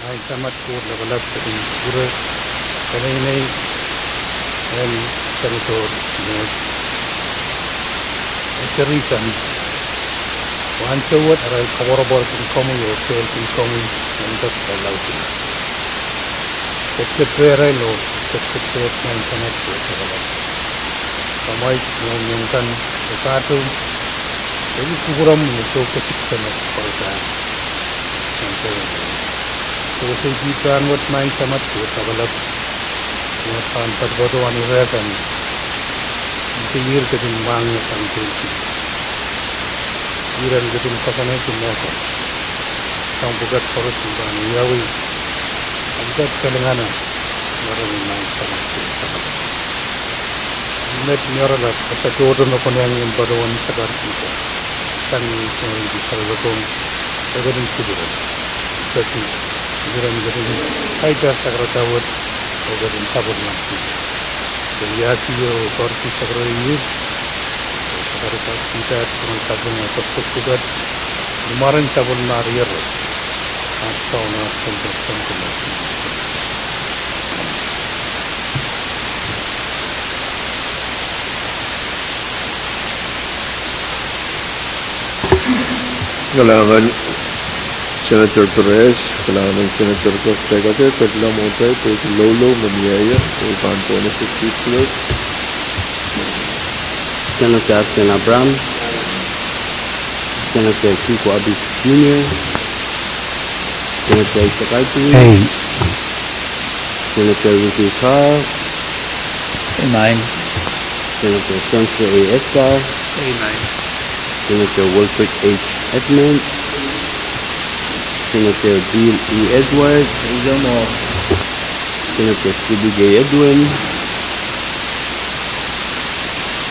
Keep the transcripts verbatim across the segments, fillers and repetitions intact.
Maing Samat Koht Lapalap, ketin ire peneinei en Senator Ned Hutchinson, ansou wet arail koapworopworki komwi oh kehlki komwi en dok laudila. Ketiket rehrail oh ketiket Maing Samat Koht Lapalap. Kamwaid mohngiong kan, e pahtou, e kupwuromwi oh soh kesik Samat Koht Lapalap. Koasoiahki pahn wet Maing Samat Koht Lapalap, me pahn patopato ire kan, ih ketin mwahngih sang kehlki. Ih ren ketin koasoanehdi mehkot sang pwukat koaros me pahn wiawi, pwukat kalingana, mwaren Maing Samat Koht Lapalap. Met ni oaralap, e patohdo me konehng en patohwan sakarkihda sang ni soangen di sakarkihda, e ketin kupwure. Peki, ih ren ketin kaida sakarkihda wet, e ketin sapwellimaki. Pwe wiahki oh koaruhki sakarkihda, sakarkihda pwukat, pwukat kaping, pwukat pwukat, ni mwaren sapwellime riero, at Kaun, at Sounkomour. Kalahngan Senator Perez, kalahngan Senator Kok Taikate, kedlong mwohtail pwehki loulou me mie ie, oh pahn pwonese Chief Clerk. Senator Ken Abraham, Senator Tuku Abis Junior, Senator Isaac Alpin, Senator Ricky Carl, Senator Spencer A. Esther, Senator Wilfred H. Edmund, Senator Bill E. Edward, Senator Sidney J. Edwin,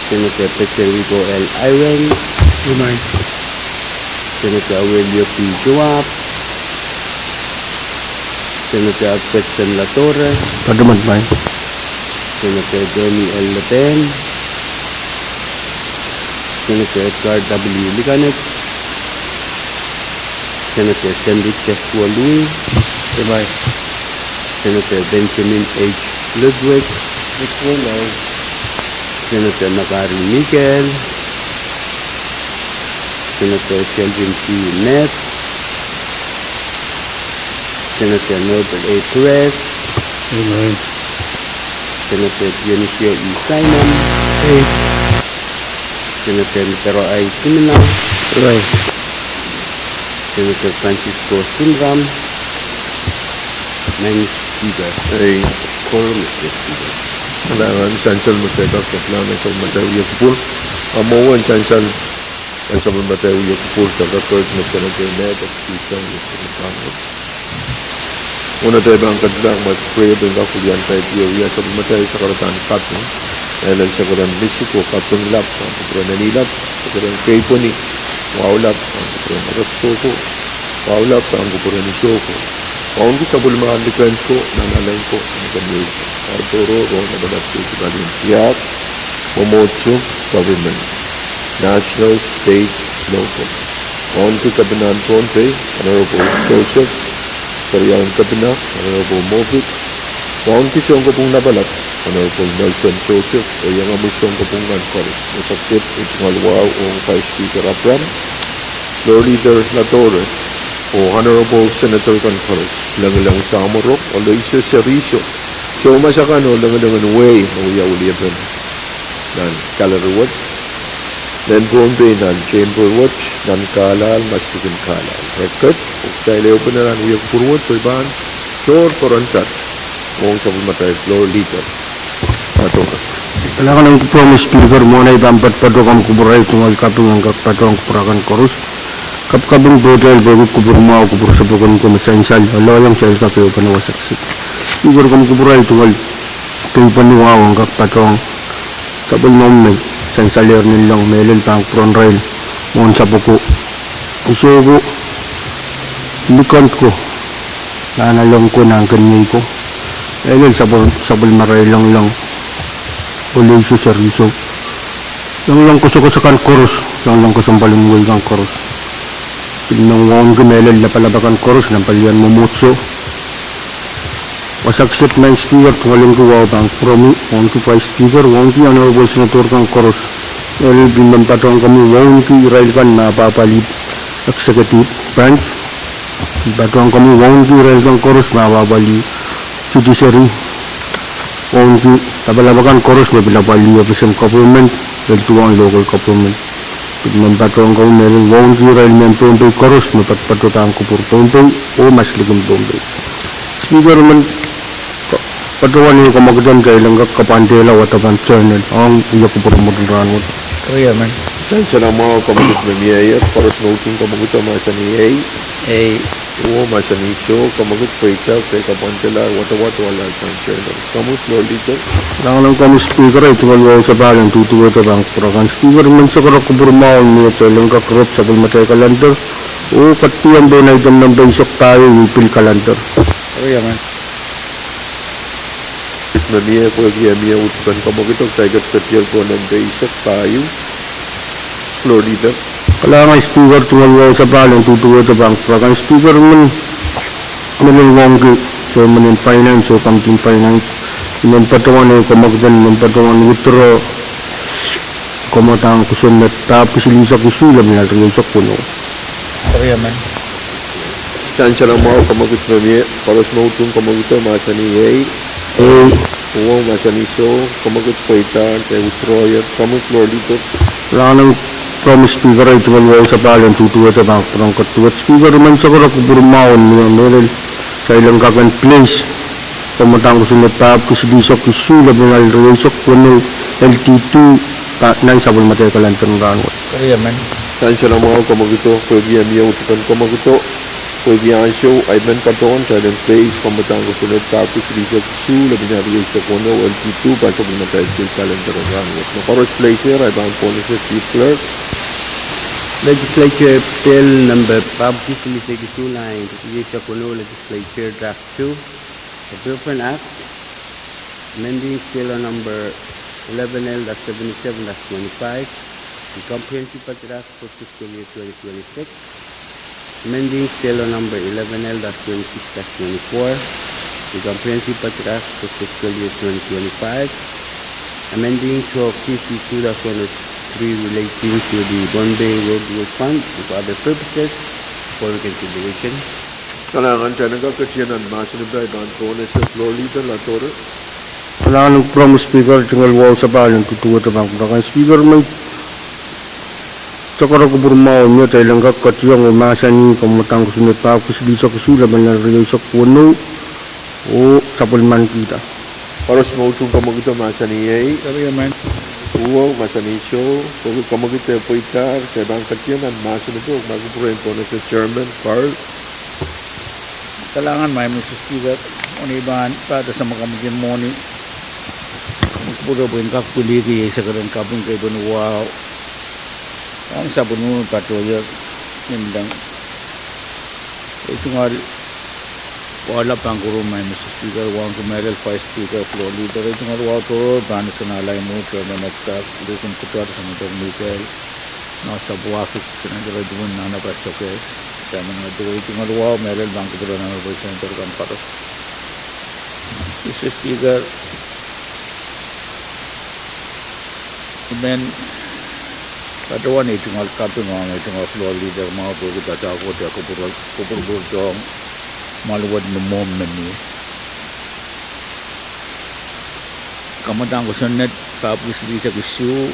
Senator Federico L. Eyring, Senator Aurelio P. Joab, Senator Alfredson Latorre, Senator Tony L. Lepahn, Senator Edgar W. Likanit, Senator Sendrik Joshua Lui, Senator Benjamin H. Ludwig, Senator Makari Mikael, Senator Sheldon T. Ned, Senator Norbert A. Perez, Senator Dionisio E. Simon, Senator Mitero I. Simina, Senator Francisco Sunram, Madam Speaker. Ei. Quorum, Mister Speaker. Kalahngan Sansal Mekteikok, kalahngan Sapwellimatail Wiekkupwur. Amwail Sansal, Sapwellimatail Wiekkupwur, Doctor Kurt, Mister Ned, Speaker, Wiekkupwur. Mwohn atail pahn ketilahng, ma pwe pahn kak wiliandi, pwe wia Sapwellimatail Sakaradahn Kaping, mehlel Sakaradahn Misik oh Kaping lap, pahn kupwuren Eni lap, Sakaradahn Keipweni, Wahu lap, pahn kupwuren Erek Soko, Wahu lap, pahn kupwuren Soko. Wauneki sapwellimomwi likensko, nanalengko, nankeneiko. Wahu tohrohr oh lapalap keidi palien tiahk, mwomwohdiso, government, national, state, local. Wauneki Kepina en Pohnpei, Honorable Joseph, Keriaun Kepina, Honorable Moffitt. Wauneki Sounkopwung Lapalap, Honorable Nelson Joseph, oh iangahki Sounkopwung kan koaros, me sokpwet, oh tungoal wahu ong Vice Speaker Abraham, Floor Leader Latorre, oh Honorable Senator kan koaros, Lengileng Samworo, oh Aloysius Seriso, soumas akan oh Lengilengen wehi me wia weliepen nan gallery wet, mehn Pohnpei nan chamber wet, nan Carlisle, Maslikin Carlisle. Reket, oh kitail ehupene nan Wiekkupwur wet, pwe pahn tohr poaronder ong Sapwellimatail Floor Leader. Kalahngan en kupwur Mister Speaker, mwohn ei pahn patopato komw kupwur ei tungoal kaping en kak patohng kupwur akan koaros. Kapkaping pohtail pwehki kupwur mwahu, kupwur sapwokon ko me sansal, loalahng kitail kak ehupene wasa kiset. Speaker, komw kupwur ei tungoal kehpeni wahu en kak patohng sapwellimomwi me sansalehr nanleng, mehlel pahn kupwuren irail mwohn sapwoko, Soko, likend ko, nanaleng ko, nankeneiko, mehlel sapwel-, sapwellimarail Lengleng, Aloysius Seriso, Lengleng koasoakoasoa kan koaros, Lengleng kesempwal en wehi kan koaros. Pil men wauneki mehlel lapalap akan koaros nan palien mwomwohdiso, Wasa kiset, Madam Speaker, tungoalenki wahu pahn kupwuromwi, wauneki Vice Speaker, wauneki Honorable Senator kan koaros, mehlel pil men patohwan komwi wauneki irail kan me apwahpwalih executive branch, patohwan komwi wauneki irail kan koaros me apwahpwalih judiciary, wauneki lapalap akan koaros me pil apwalih office of government, lel duwen local government. Pil men patohwan komwi mehlel wauneki irail mehn Pohnpei koaros me patopato pahn kupwur Pohnpei oh maslikin Pohnpei. Speaker, men patohwan ehu kamwekid en kitail en kak kapwandehla wadek pahn journal ong wia kupwur mwurin rahnwet. Kitail salama oh kamwekid me mieier, koaros me utung kamwekid o mahsanih ei. Ei. Uwo mahsanih soh, kamwekid pweida, kitail kapwandehla wadawad oh alehdi pahn journal. Komwi Floor Leader. Kalahngan ong komwi Speaker, ei tungoal wahu sapahl en duduwehte pahn kupwur akan. Speaker, men sakara kupwur mwahu en mie kitail en kak rop sapwellimatail calendar oh ketiong pohn item nempe eisek pahieu, pil calendar. Ih me mie, pwehki e mie utupen kamwekido, kitail ket ketier pohn nempe eisek pahieu. Floor Leader. Kalahngan Speaker, tungoal wahu sapahl en duduwehte pahn kupwur akan. Speaker, men mehlel wauneki chairman en finance oh committee en finance, men patohwan ehu kamwekid en men patohwan withdraw kamwadahn kosonned pahpw kisin eisek isuh lepin lel rieisek weneu. Kitail salama oh kamwekid me mie, koaros me utung kamwekido mahsanih ei. Ei. Uwo mahsanih soh, kamwekid pweida, kitail withdraw-ier. Komwi Floor Leader. Kalahngan ong komwi Speaker, ei tungoal wahu sapahl en duduwehte pahn kupwur akan. Speaker, men sakara kupwur mwahu en mie mehlel kitail en kak en place kamwadahn kosonned pahpw kisin eisek isuh lepin lel rieisek weneu, L D two, nan sapwellimatail calendar en rahnwet. Kitail salama oh kamwekido, pwehki e mie utupen kamwekido, pwehki ansou ei men patohwan kitail en place kamwadahn kosonned pahpw kisin eisek isuh lepin lel rieisek weneu, L D two, pahn sapwellimatail calendar en rahnwet. Me koaros place-er, I pahn pohnese Chief Clerk. Legislature Bill number pahpw kisin eisek isuh nan rieisek weneu, Legislature Draft two, Appropriation Act, amending Schedule number eleven L dash seventy-seven dash twenty-five, the Comprehensive Budget Act for fiscal year twenty twenty-six, amending Schedule number eleven L dash twenty-six dash twenty-four, the Comprehensive Budget Act for fiscal year twenty twenty-five, amending twelve C C two dash one oh three relating to the Pohnpei Roadway Fund and for other purposes for reconsideration. Kalahngan, kitail en kak ketin nan mahsen en pahn pohnese Floor Leader Latore. Kalahngan ong komwi Speaker, ei tungoal wahu sapahl en duduwehte pahn kupwur akan. Speaker, men sakara kupwur mwahu en mie kitail en kak ketiong oh mahsanih kamwadahn kosonned pahpw kisin eisek isuh lepin lel rieisek weneu oh sapwellimanikihda. Koaros me utung kamwekido mahsanih ei. Uwo mahsanih soh, pwehki kamwekid e pweida, kitail pahn ketiong nan mahsen en pahn kupwur en pohnese Chairman Carl. Kalahngan, Madam Speaker, oh ni pahn pahda samwa kamwekid mwohni, kupwur pwehn kak pwilihki eisek en kaping keipen wahu ong sapwellime patohier nin leng. Ei tungoal wahu lap pahn kupwur, Madam Speaker, wauneki mehlel Vice Speaker, Floor Leader, ei tungoal wahu tohrohr pahn Sen Alaimo, Chairman Ektak, Likin Kutar, Senator Mikel, Noah Sabuwasuk, Senator Edwin Nana Pasokes, Chairman Adu, ei tungoal wahu mehlel pahn kupwur Honorable Senator kan koaros. Mister Speaker, I men patohwan ei tungoal kaping ong ei tungoal Floor Leader mwahu pwehki doadoahk wet e kupwurpwurdohng mwoaluwet me mwohmw me mie. Kamwadahn kosonned pahpw kisin eisek isuh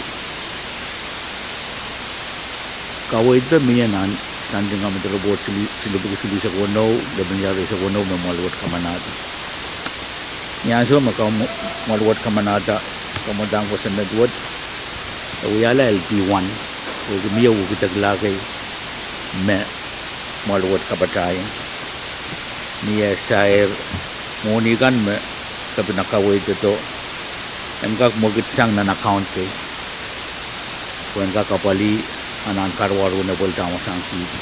kaweid me mie nan Standing Committee Report silipwuki silihsek weneu, lepin lel rieisek weneu me mwoaluwet kamanahda. Ni ansou me mwoaluwet kamanahda kamwadahn kosonned wet, e wiahla L D one, pwehki mie wekidekla kei me mwoaluwet kapatahieng. Ni e sair mwohni kan me kepina kaweidodo en kak mwekidsang nan account kei pwehn kak apwalih anahn karuwaru en epweldahn wasahn kihdi.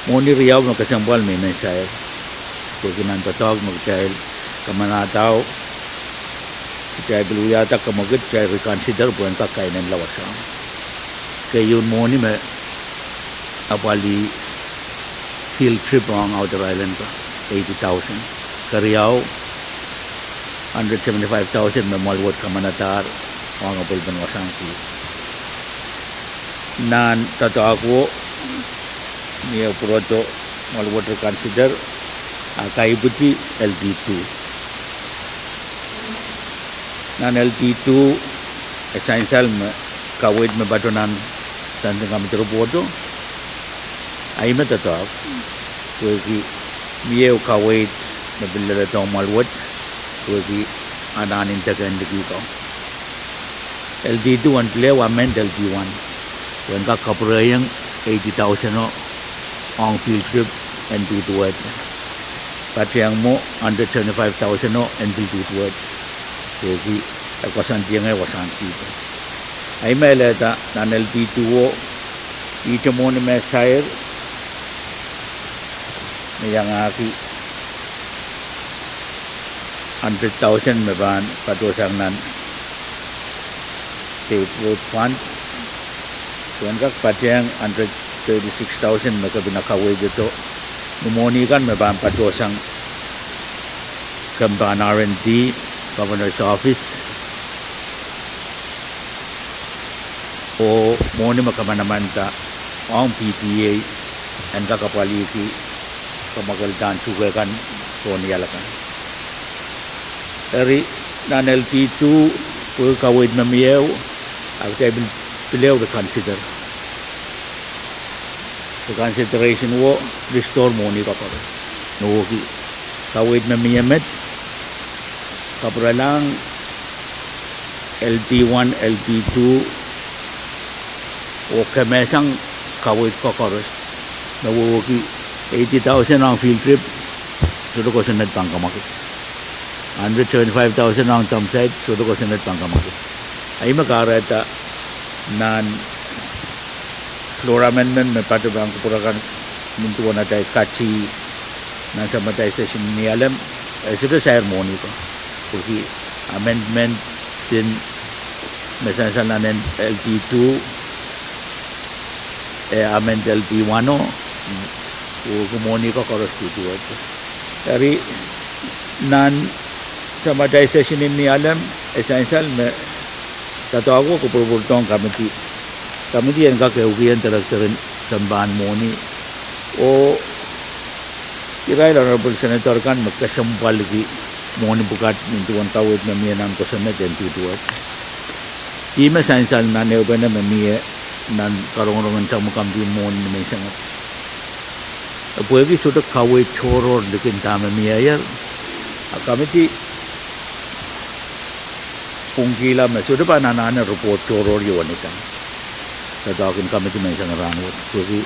Mwohni riau me kesempwal me I men sair, pwehki nan doadoahk me kitail kamanahdao, kitail pil wiahda kamwekid kitail reconsider pwehn kak kainenla wasahn. Keieun mwohni me apwalih field trip ong Outer Island ka, eighty thousand. keriau, hundred seventy-five thousand me mwahl wet kamanadahr ong apwalipen wasahn dihp. Nan doadoahko, mie pwurodo mwahl wet re consider, a kaipwidi L D two. Nan L D two, e sansal me kaweid me patohwan nan Standing Committee report o, a ih me doadoahk, pwehki mie ehu kaweid me pil leledohng mwahl wet, pwehki anahn en deke en likih ko. L D two en pil ehu amend L D one, pwe en kak kapwurehiong eighty thousand o ong field trip en duduwehte. Patehng mwo hundred seventy-five thousand o en pil duduwehte, pwehki e koasoandiong wasahn dihp. A ih me lelehda nan L D two o, ihte mwohni me sair, me iangahki hundred thousand me pahn patohsang nan State Road Fund, pwe en kak patehng hundred thirty-six thousand me kepina kaweidido, ni mwohni kan me pahn patohsang kempahn R and D, Governor's Office, oh mwohni me kamanamanda ong P T A en kak apwalihki kamwakelda en tuhke kan tohn ial akan. Eri nan L D two, pwe kaweid me mie ehu, a kitail pil, pil ehu reconsider. Reconsideration wo restore mwohni ko koaros. Nohki kaweid me mie met, kapwuralahng L D one, L D two, oh kemehsang kaweid ko koaros. Me wehwehki eighty thousand ong field trip, sohte kosonned pahn kamwakid. Hundred seventy-five thousand ong dump site, sohte kosonned pahn kamwakid. A ih me kahrehda nan floor amendment me patohwan kupwure kan nin duwen atail kati nan samat atail session ni alem, e sohte sair mwohni ko. Pwehki amendment en me sansal nan L D two, e amend L D one o, oh mwohni ko koaros duduwehte. Eri nan samat atail session ni alem, e sansal me doadoahko kupwurpwurdohng committee. Committee en kak ehukihong director en kempahn mwohni, oh irail honorable senator kan me kesempwalki mwohni pwukat nin duwen kaweid me mie nan kosonned en duduwehte. Ih me sansal nan ehupene me mie nan karongorongen samwo committee mwohni ni menseng. Pwehki sohte kaweid tohrohr likin dahme mieier, a committee pwungkihla me sohte pahn anahne report tohrohr iohn idahn doadoahk en committee menseng rahnwet, pwehki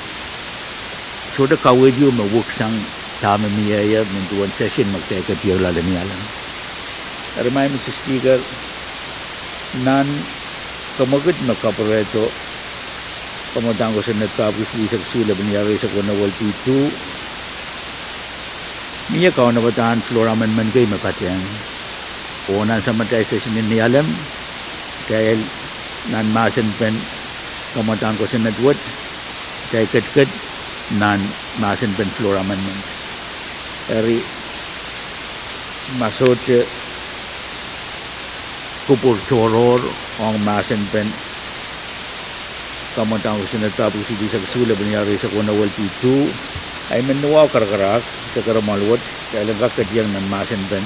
sohte kaweid ieu me weksang dahme mieier nin duwen session me kitail ketier loale ni alem. Eri Madam Speaker, nan kamwakid me kapwurehdo, kamwadang kosonned papkis eisek isuh lepin iar eisek weneu L D two, mie kaunopadahn floor amendment kei me patehng. Oh nan samat atail session ni alem, kitail nan mahsenpen kamwadang kosonned wet, kitail ketiket nan mahsenpen floor amendment. Eri ma sohte kupwur tohrohr ong mahsenpen kamwadang kosonned papkis eisek isuh lepin iar eisek weneu L D two, a I men ni wahu karakarahk, se karakarahk mwahl wet, kitail en kak ketiong nan mahsenpen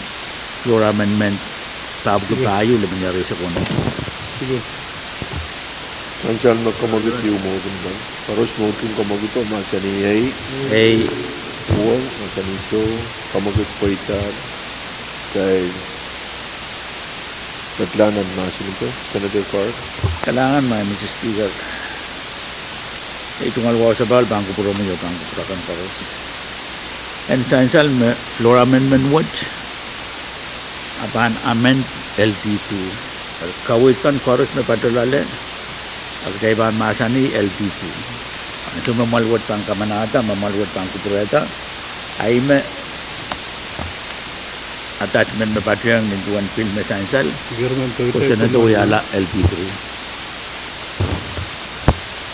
floor amendment papki pahieu lepin iar eisek weneu. Sansal me kamwakid ieu mwekid kan, koaros me kin kamwakido mahsanih ei. Ei. Uwen mahsanih soh, kamwakid pweida, kitail ketlahng nan mahsen ko, Senator Farr. Kalahngan Madam Speaker. Ei, tungoal wahu sapahl pahn kupwuromwi oh pahn kupwur akan koaros. En sansal me floor amendment wet, a pahn amend L D two. Kaweid kan koaros me patoh loale, a kitail pahn mahsanih L D two. Ansou me mwahl wet pahn kamanahda, me mwahl wet pahn kupwurehda, a I me attachment me patohng nin duwen pil me sansal, kosonned o wiahla L D three.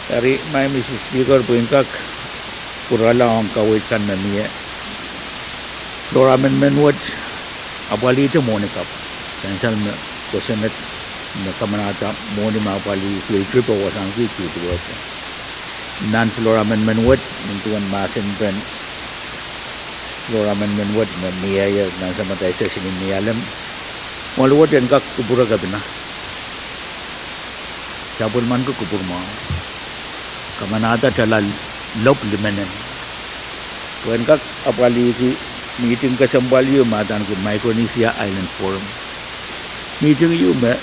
Eri Madam Speaker, pwehn kak pwurala ong kaweid kan me mie. Floor amendment wet apwalihte mwohni kapw. Sansal me kosonned me kamanahda mwohni me apwalih field trip oh wasahngki duduwehte. Nan floor amendment wet, nin duwen mahsenpen floor amendment wet me mieier nan samatail session en ni alem, mwoalu wet en kak kupwure kepina. Sapwellimanki kupwur mwahu. Kamanahda tala lopw limenen pwehn kak apwalihki mihting kesempwal ieu me adaneki Micronesia Island Forum. Mihting ieu me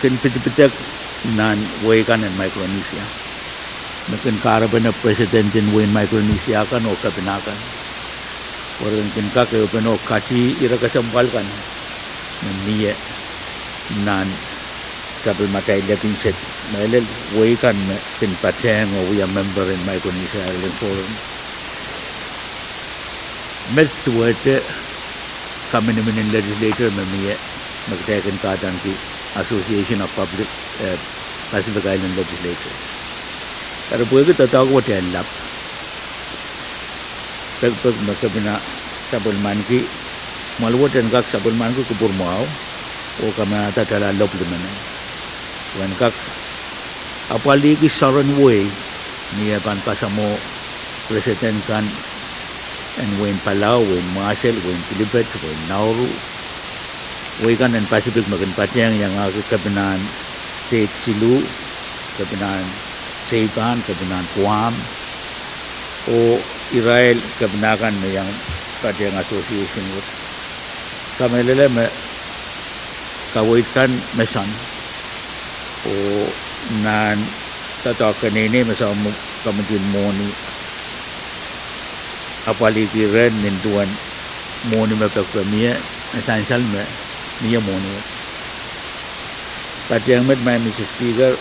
kin pidipidek nan wehi kan en Micronesia, me kin kahrepene president en wehin Micronesia kan oh kepina kan, pwe re kin kak ehupene oh kati ire kesempwal kan me mie nan sapwellimatail lepin state, mehlel wehi kan me kin patehng oh wia member en Micronesia Island Forum. Met duwehte kaminiminin legislature me mie, me kitail kin kadaneki Association of Public, eh, Pacific Island Legislatures. Eri pwehki doadoahk wet en lap, pekipek me kepina sapwellimanki, mwoalu wet en kak sapwellimanki kupwur mwahu oh kamanahda tala lopw limenen pwehn kak apwalihki soaren wehi ni eh pahn kasamwo president kan en wehin Palau, wehin Marshall, wehin Kiribati, wehin Nauru, wehi kan en Pacific me kin patehng iangahki kepinahn state siluh, kepinahn Saipan, kepinahn Guam, oh irail kepina kan me iang patehng association wet. Kamehlele me kaweid kan me soang, oh nan doadoahk keneinei me samwalahn komitin mwohni apwalihki rehn nin duwen mwohni me pekipek mie, me sansal me mie mwohni wet. Patehng met, Madam Speaker,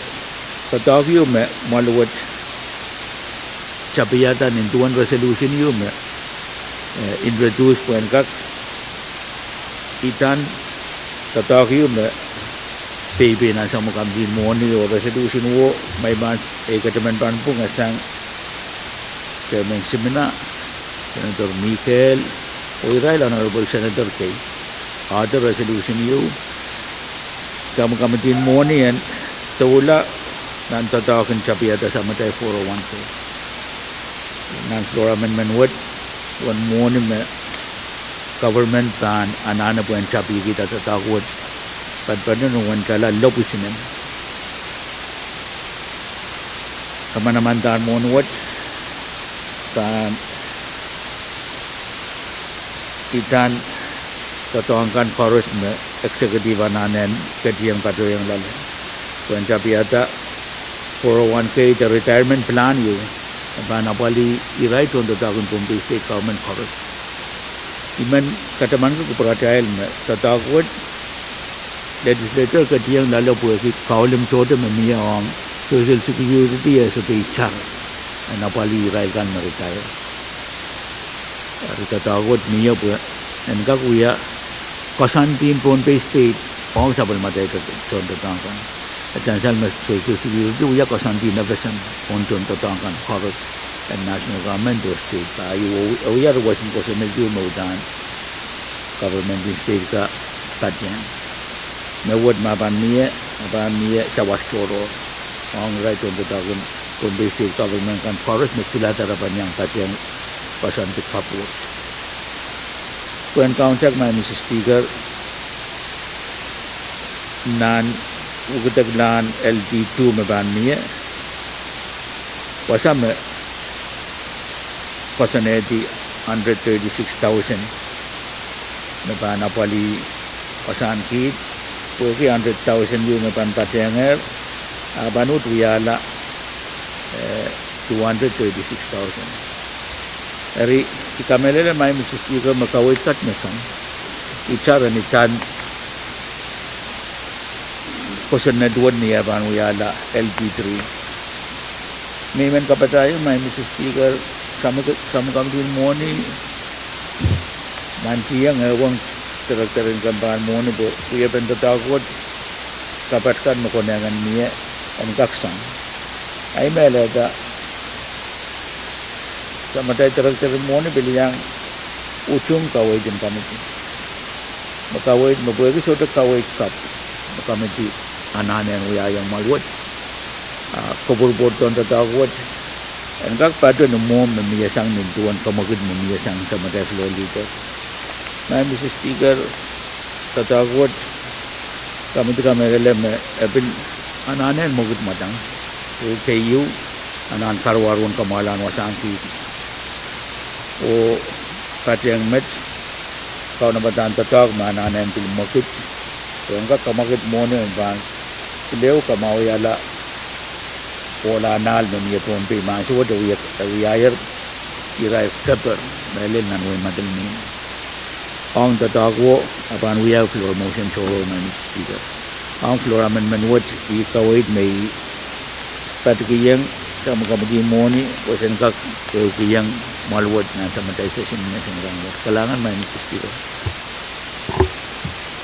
doadoahk ieu me mwoalu wet tapiada nin duwen resolution ieu me, eh, introduce pwehn kak idan doadoahk ieu me peipei nan samwalahn komitin mwohni oh resolution wo, ma I pahn, ei kataman pahn pwung sang Chairman Simina, Senator Mikel, oh irail Honorable Senator kei, author resolution ieu, samwalahn komitin mwohni en doula nan doadoahk en tapiada samatail four oh one K. Nan floor amendment wet, uwen mwohni me government pahn anahne pwehn tapihkihda doadoahk wet, patpatohn uwen tala lopw isinen. Kamanamandan mwohni wet pahn idan doadoahk kan koaros me executive anahne en ketieng patohiong loale, pwehn tapiada four oh one K de retirement plan ieu me pahn apwalih irail tohndoadoahk en Pohnpei State Government koaros. I men katamanki kupwuratail me doadoahk wet legislature ketieng loale pwehki kaulim tohto me mie ong Social Security eh sohte itar en apwalih irail kan me retire. Eri doadoahk wet mie pwe en kak wia koasoandi en Pohnpei State ong sapwellimatail tohndoadoahk kan. E sansal me Social Security wia koasoandi nepesan ong tohndoadoahk kan koaros en national government oh state ka. Ahi, e wia ire wesen kosonned ieu me uhdahn government en state ka patehng. Me wet ma pahn mie, ma pahn mie sawas tohrohr ong irail tohndoadoahk en Pohnpei State Government kan koaros me pilada re pahn iang patehng koasoandi kapwur. Pwehn kauntak, Madam Speaker, nan wukideklahn L D two me pahn mie, wasa me koasoanehdi hundred thirty-six thousand me pahn apwalih wasahn kiht, pwehki hundred thousand ieu me pahn patehnger, a pahn uhd wiahla, eh, two hundred thirty-six thousand. Eri, I kamehlele, Madam Speaker, me kaweid kat me soang, itar en idan kosonned wet ni eh pahn wiahla L D three. Me I men kapatahiong, Madam Speaker, samwalahn komitin mwohni, nan tieng eh wong director en kempen mwohni pwe wiepen doadoahk wet kapat kan me konehng en mie en kak soang. Ahi, mehlel, samwalahn director en mwohni pil iang Utung kaweid en committee. Me kaweid, me pwehki sohte kaweid kapw, me committee anahne en wiahiong mwahl wet. A, kopwurupwurdohn doadoahk wet en kak patohwan mwohmw me mie sang nin duwen kamwekid me mie sang Samatail Floor Leader. Madam Mister Speaker, doadoahk wet, committee kamehlele me e pil anahne en mwekid mwadang. U K U anahn karuwaru en kamwahlahn wasahn kihdi. Oh patehng met, kaunopada doadoahk me anahne en pil mwekid, pwe en kak kamwekid mwohni en pahn pil ehu kamwahuiala ohl anahn me mie Pohnpei mahso wet e wia, e wiahier irair keper me lel nan wehi Madolenihmw. Ong doadoahk wo, a pahn wia floor motion tohrohr, Madam Speaker. Ong floor amendment wet, I kaweid me I patikihong kamwekid mwohni pwe sen kak ehukihong mwahl wet nan Samatail session me sen rahnwet. Kalahngan, Madam Speaker.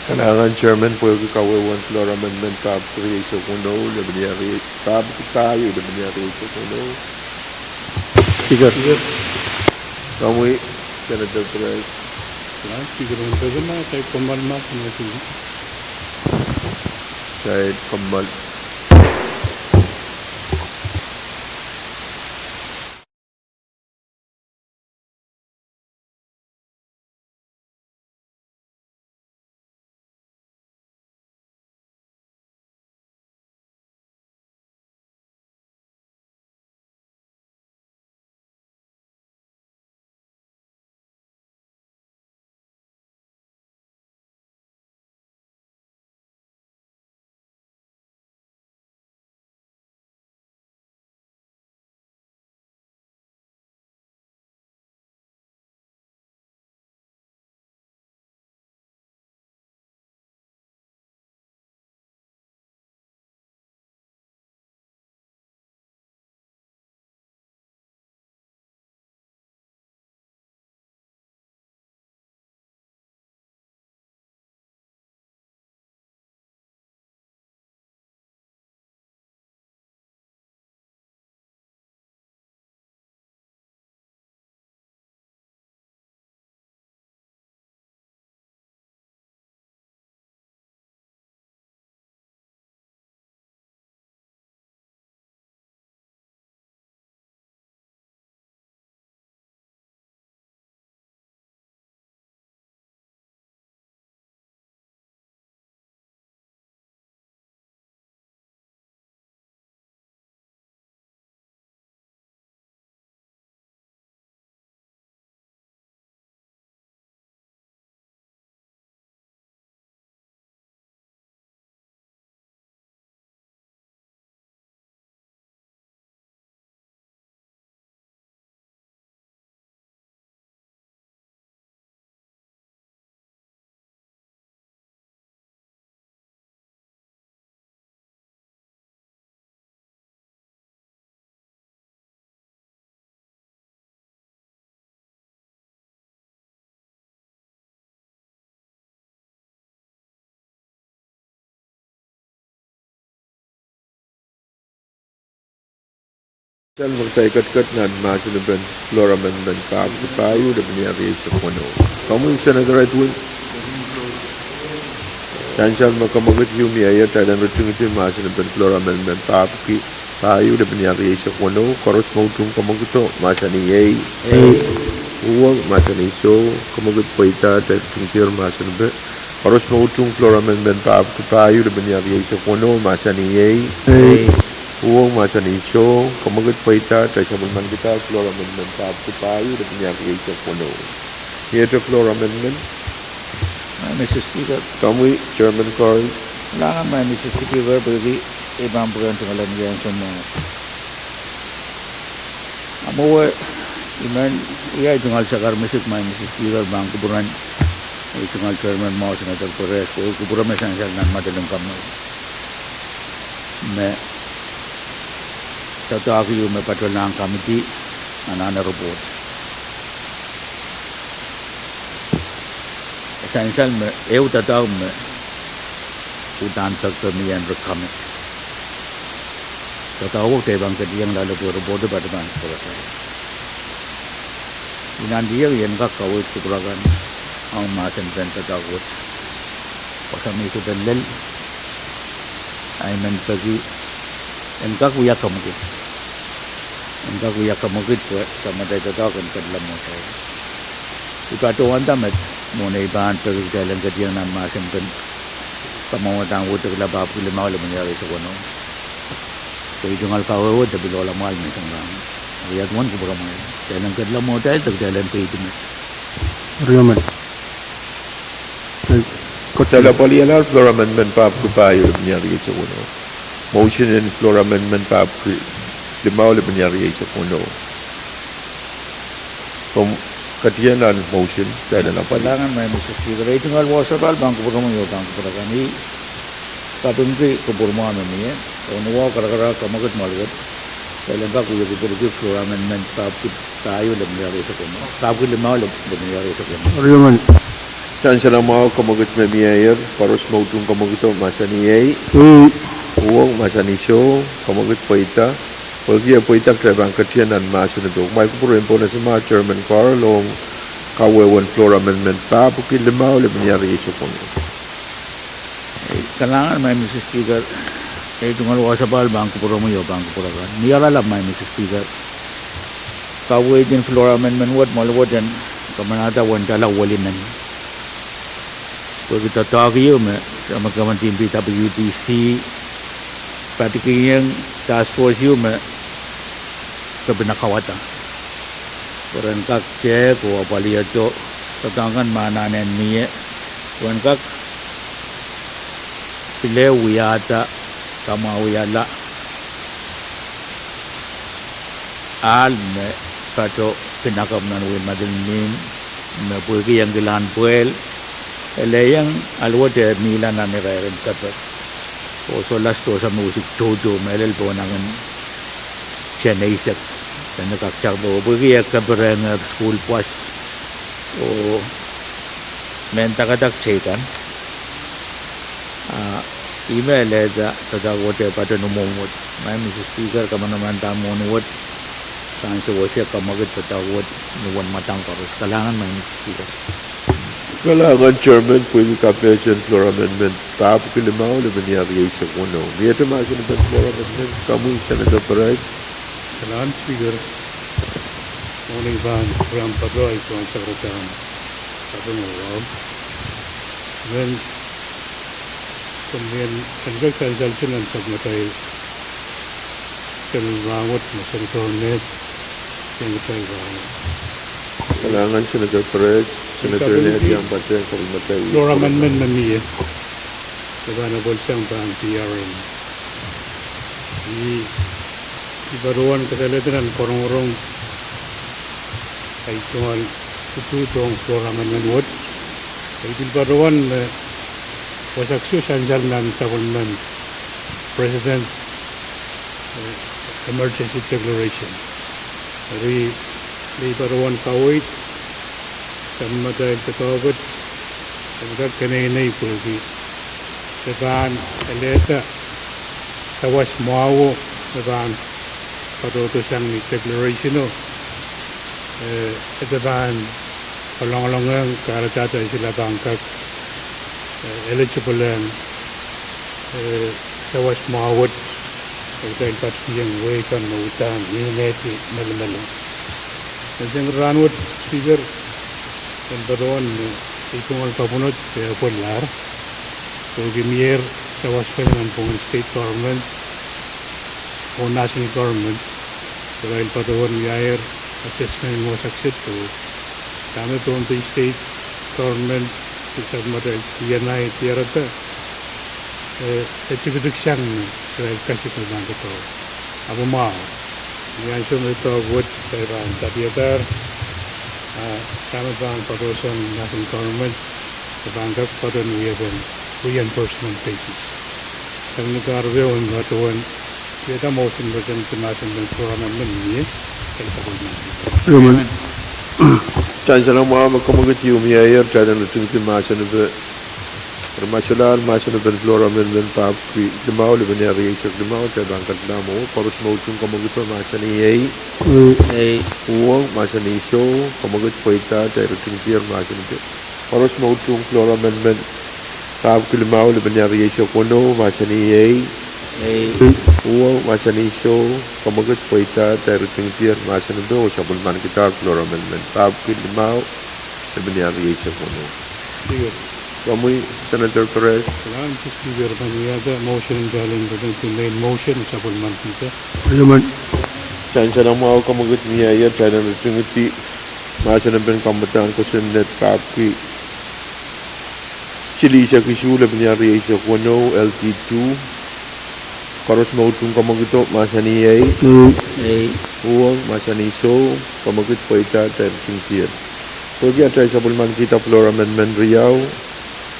Kalahngan Chairman pwehki kawehwehn floor amendment pahpwiki rieisek weneu, lepin ire, pahpwiki pahieu, lepin ire rieisek weneu. Speaker. Komwi, Senator Perez. Speaker, komwi. Sansal me kitail ketiket nan mahsen en floor amendment pahpwiki pahieu, lepin ire rieisek weneu. Komwi Senator Edwin. Sansal me kamwekid ieu mie, kitail en ritingidi mahsen en floor amendment pahpwiki pahieu, lepin ire rieisek weneu. Koaros me utung kamwekido, mahsanih ei. Uhwong, mahsanih soh. Kamwekid pweida, kitail ritingdier mahsen en. Koaros me utung floor amendment pahpwiki pahieu, lepin ire rieisek weneu, mahsanih ei. Uhwong, mahsanih soh. Kamwekid pweida, kitail sapwellimanikihda floor amendment pahpwiki pahieu, lepin ire rieisek weneu. Miehte floor amendment? Madam Mister Speaker. Komwi Chairman Carl. Kalahngan Madam Mister Speaker, pwehki I pahn pwurehng tungoal ni ansou mwo. A mwowe, I men wia tungoal sakar misik Madam Mister Speaker, pahn kupwuren, I tungoal Chairman mwahu Senator Perez, pwe kupwure me sansal nan Madolenihmw Kamwahu me doadoahk ieu me patohlahng committee anahne report. Sansal me ehu doadoahk me uhdahn pekipek mie en recommit. Doadoahk wet kitail pahn ketiong loale pwe report patohwan pwurehng. I nantihong I en kak kaweid kupwur akan ong mahsen pen doadoahk wet. Wasa me I sohte lel, ahi men peki, en kak wia kemwekid. En kak wia kemwekid pwe Samatail doadoahk en ketlong mwohtail. I patohwanda met mwohn ei pahn peki kitail en ketien nan mahsen pen kamwomwdahn wet, irelaud ahpw limau lepin riau riei sokwenou. Pwe I tungoal kawehwe de pil ohl amwail me sang rang. Riat mwohn kupwuramwail. Kitail en ketlong mwohtail de kitail en peidi met. Riomel. Kitail apwalialahr floor amendment pahpwiki pahieu lepin riau riei sokwenou. Motion en floor amendment pahpwiki limau lepin riau riei sokwenou. Komw ketien nan motion, kitail en apwalih. Kalahngan, Madam Speaker, ei tungoal wasa pahl pahn kupwuromwi oh pahn kupwur akan. I kapingki kupwuromwahu me mie, oh ni wahu karakarahk kemwekid mwahl wet, kitail en kak wie kupwurki floor amendment pahpwiki pahieu lepin riau riei sokwenou, pahpwiki limau lepin riau riei sokwenou. Riomel. Sansal mwahu, kemwekid me mieier, koaros me utung kemwekido mahsanih ei. Uhwong mahsanih soh, kemwekid pweida. Pwehki e pweida, kitail pahn ketien nan mahsen epe. Kumwail kupwur en pohnese mwahu, Chairman Carl, ong kawehwen floor amendment pahpwiki limau lepin riau riei sokwenou. Kalahngan, Madam Speaker, ei tungoal wasa pahl pahn kupwuromwi oh pahn kupwur akan. Ni oaralap, Madam Speaker, kaweid en floor amendment wet mwoal wet en kamanahda uwen tala welimen. Pwehki doadoahk ieu me Samatail Governor Dean P W D C patikihong task force ieu me kepina kauwada, pwe ren kak tehk oh apwalih doadoahk kan me anahne mie, pwe en kak pil wiahda, kamwahuwihala ahl me patoh pinakapw nan wehi mading mihmi, me pwehki iengkilahn pwehl, ele ieng ahl wet e mihla nan irair en keper, oh solahr sidohsa me wisik toutou, mehlel pohn angen teneisek, dene kak tar pwe pwehki e keper, e ngehr sukuhl pwoas oh mehn dakadak teikan. Ah, ih me elehda doadoahk wet e patoh ni mwomw wet. Madam Speaker, kamanamandan mwohn wet, pahn sewese kemwekid doadoahk wet ni uwen mwadang koaros. Kalahngan, Madam Speaker. Kalahngan Chairman, pwehki kapehse en floor amendment pahpwiki limau lepin riau riei sokwenou. Miehte mahsen pen floor amendment, komwi Senator Perez. Kalahngan Speaker, mwohn ei pahn ram patoh, I pahn sakaradahn kaping oh wahu. Men komw en, en kak sansal nan sapwellimatail pil rahnwet me Senator Ned, en kitail rahnwet. Kalahngan Senator Perez, Senator Ned, iang patehng sapwellimatail floor amendment me mie, me pahn apwalsang pahn P R M. I, I patohwan kasalehda nan korongorong ahi tungoal utuht ong floor amendment wet. I pil patohwan me wasa kiso sansal nan sapwellimen President, eh, emergency declaration. Eri, I patohwan kaweid sapwellimatail doadoahk wet, e kak keneinei pwehki e pahn elehda sawas mwahuo me pahn patohdo sang ni declaration o, eh, e pahn kalongolongehng kahrehda solahr pahn kak, eh, eligible ong, eh, sawas mwahu wet, e kitail patikihong wehi kan me uhdahn ngihnehdi melimelo. Menseng rahnwet Speaker, I en patohwan me ei tungoal kapwunod e apwalialahr, pwehki mieier sawas kan nan pwungen state government oh national government, irail patohwan wiahier assessment en wasa kiset oh dahme Pohnpei state government, sapwellimatail D N I diarada, eh, e tikitiksang me irail kasik me pahn doadoahk. Ahpw mwahu, ni ansou me doadoahk wet kitail pahn tapihadahr, ah, dahme pahn patohsang national government, e pahn kak patohwan wiepen reimbursement basis. Sang ni kahrehda I en patohwan wiahda motion pertaining to mahsen pen floor amendment me mie, kitail sapwellimaniki. Sansal mwahu me kemwekid ieu mieier, kitail en lutingki mahsen pen Eri ma solahr mahsen en floor amendment pahpwiki limau, lepin ehr rieisek limau, kitail pahn ketido mwo. Koaros me utung kamwekid mahsanih ei. Uhwong mahsanih soh, kamwekid pweida, kitail ritingdier mahsen en. Koaros me utung floor amendment pahpwiki limau, lepin ehr rieisek weneu, mahsanih ei. Uhwong mahsanih soh, kamwekid pweida, kitail ritingdier mahsen en, oh sapwellimankidahr floor amendment pahpwiki limau, lepin ehr rieisek weneu. Komwi, Senator Perez. Kalahngan Speaker, pahn wiahda motion en kitail en ritingdi, main motion, sapwellimankidahr. Sansal mwahu, kamwekid mieier, kitail en ritingdi mahsen en pahn kamwadahn kosonned pahpwiki silihsek isuh, lepin ehr rieisek weneu, L T two. Koaros me utung kamwekido mahsanih ei. Uhwong mahsanih soh, kamwekid pweida, kitail ritingdier. Pwehki atail sapwellimankihda floor amendment riau,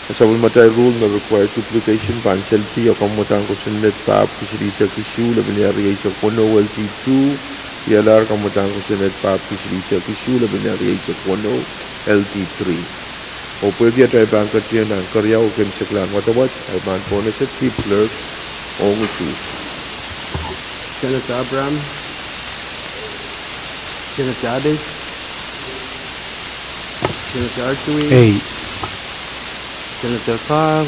sapwellimatail rule me require duplication pahn seldi, oh kamwadahn kosonned pahpwiki silihsek isuh, lepin ehr rieisek weneu, L T two, wialahr kamwadahn kosonned pahpwiki silihsek isuh, lepin ehr rieisek weneu, L T three. Oh pwehki atail pahn ketin nan keriau oh keimwseklahn wadawad, ahi pahn pwonese Chief Clerk ong usuhs. Senator Abraham. Senator Abbott. Senator Artui. Ei. Senator Carl.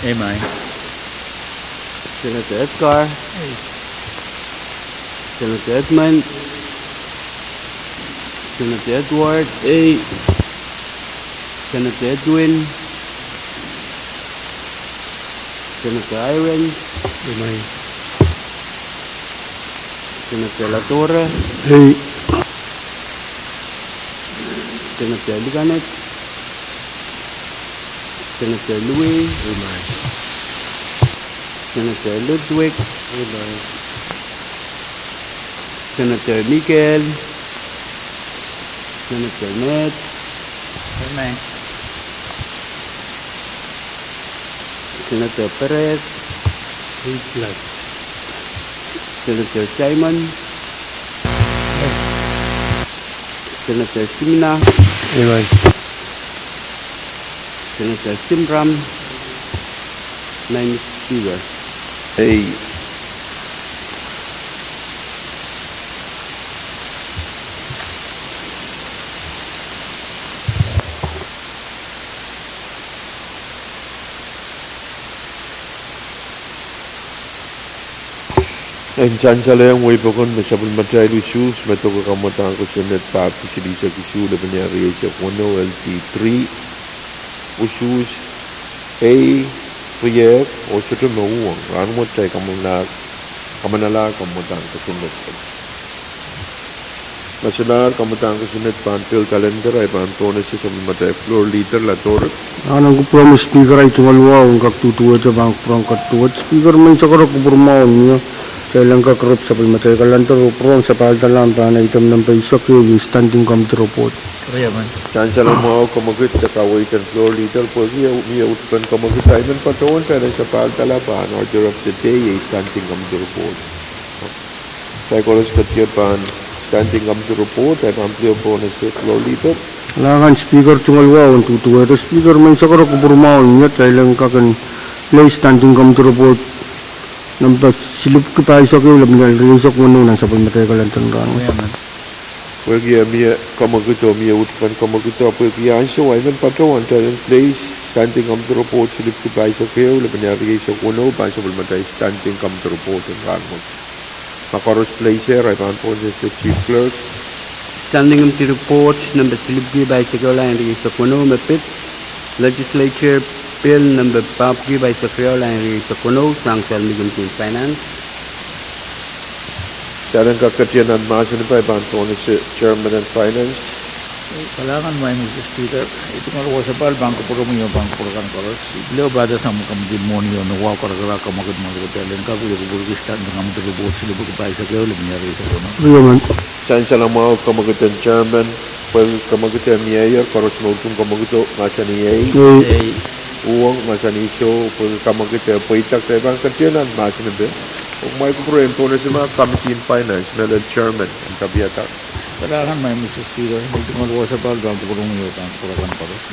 Ei, mai. Senator Edgar. Ei. Senator Edmund. Senator Edward. Ei. Senator Edwin. Senator Irons. Ei, mai. Senator Latorre. Ei. Senator Liganet. Senator Louis. Ei, mai. Senator Ludwig. Ei, mai. Senator Miguel. Senator Ned. Ei, mai. Senator Perez. Ei, mai. Senator Simon. Senator Simina. Ei, mai. Senator Simram. Madam Speaker. Ei. En sansal ong wei pokon me sapwellimatail usuhs me doke kamwadahn kosonned pahpwiki silihsek isuh, lepin ehr rieisek weneu, L T three, usuhs ei, riehk, oh sohte me uhwong. Rahnwet kitail kamanala, kamanala kamwadahn kosonned. Ma solahr kamwadahn kosonned pahn pil calendar, ahi pahn pwonese sapwellimatail floor leader Latorre. Anahn kupwur mwo Speaker, ahi tungoal wahu en kak duduwehte pahn kupwur kak duwehte. Speaker, mehn sakarok kupwur mwahu en mie. Kitail en kak rep sapwellimatail calendar oh pwurehng sapahldahr pahn item nempe eisek ehu, standing committee report. Sansal mwahu, kamwekid, de kaweid en floor leader pwehki mie utupen kamwekid. Ahi men patohwan kitail en sapahldahr pahn order of the day, standing committee report. Kitail koaros ketikihong pahn standing committee report, ahi pahn pil pwonese floor leader. Kalahngan Speaker, tungoal wahu en duduwehte. Speaker, mehn sakarok kupwur mwahu en mie, kitail en kak en pil standing committee report nempe silipwki pahisek ehu, lepin ehr rieisek weneu nan sapwellimatail calendar en rahnwet. Pwehki mie kamwekid oh mie utupen kamwekid, pwehki ansou ahi men patohwan kitail en pil standing committee report silipwki pahisek ehu, lepin ehr rieisek weneu, pahn sapwellimatail standing committee report en rahnwet. Ma koaros pil, ahi pahn pwonese Chief Clerk. Standing committee report nempe silipwki pahisek ehu, lain rieisek weneu, me pid Legislature Bill nempe pahpwiki pahisek riau, lain rieisek weneu, sang salmi Committee on Finance. Kitail en kak ketin nan mahsen pwe ahi pahn pwonese Chairman en Finance. Kalahngan Madam Speaker, I tungoal wasapahl pahn kupwuromwi oh pahn kupwur akan koaros. I pil pahda sang me committee mwohni oh me wahu karakarahk kamwekid me kitail en kak wia kupwurki standing committee report silipwki pahisek ehu, lepin ehr rieisek weneu. Sansal mwahu, kamwekid en Chairman, pwehki kamwekid eh mieier. Koaros me utung kamwekido mahsanih ei. Uhwong mahsanih soh, pwehki kamwekid eh pweida. Kitail pahn ketin nan mahsen pwe, oh kumwail kupwuromwi pwonese ma Committee on Finance, me lel Chairman en tapiada. Kalahngan Madam Speaker, I tungoal wasapahl pahn kupwuromwi oh pahn kupwur akan koaros.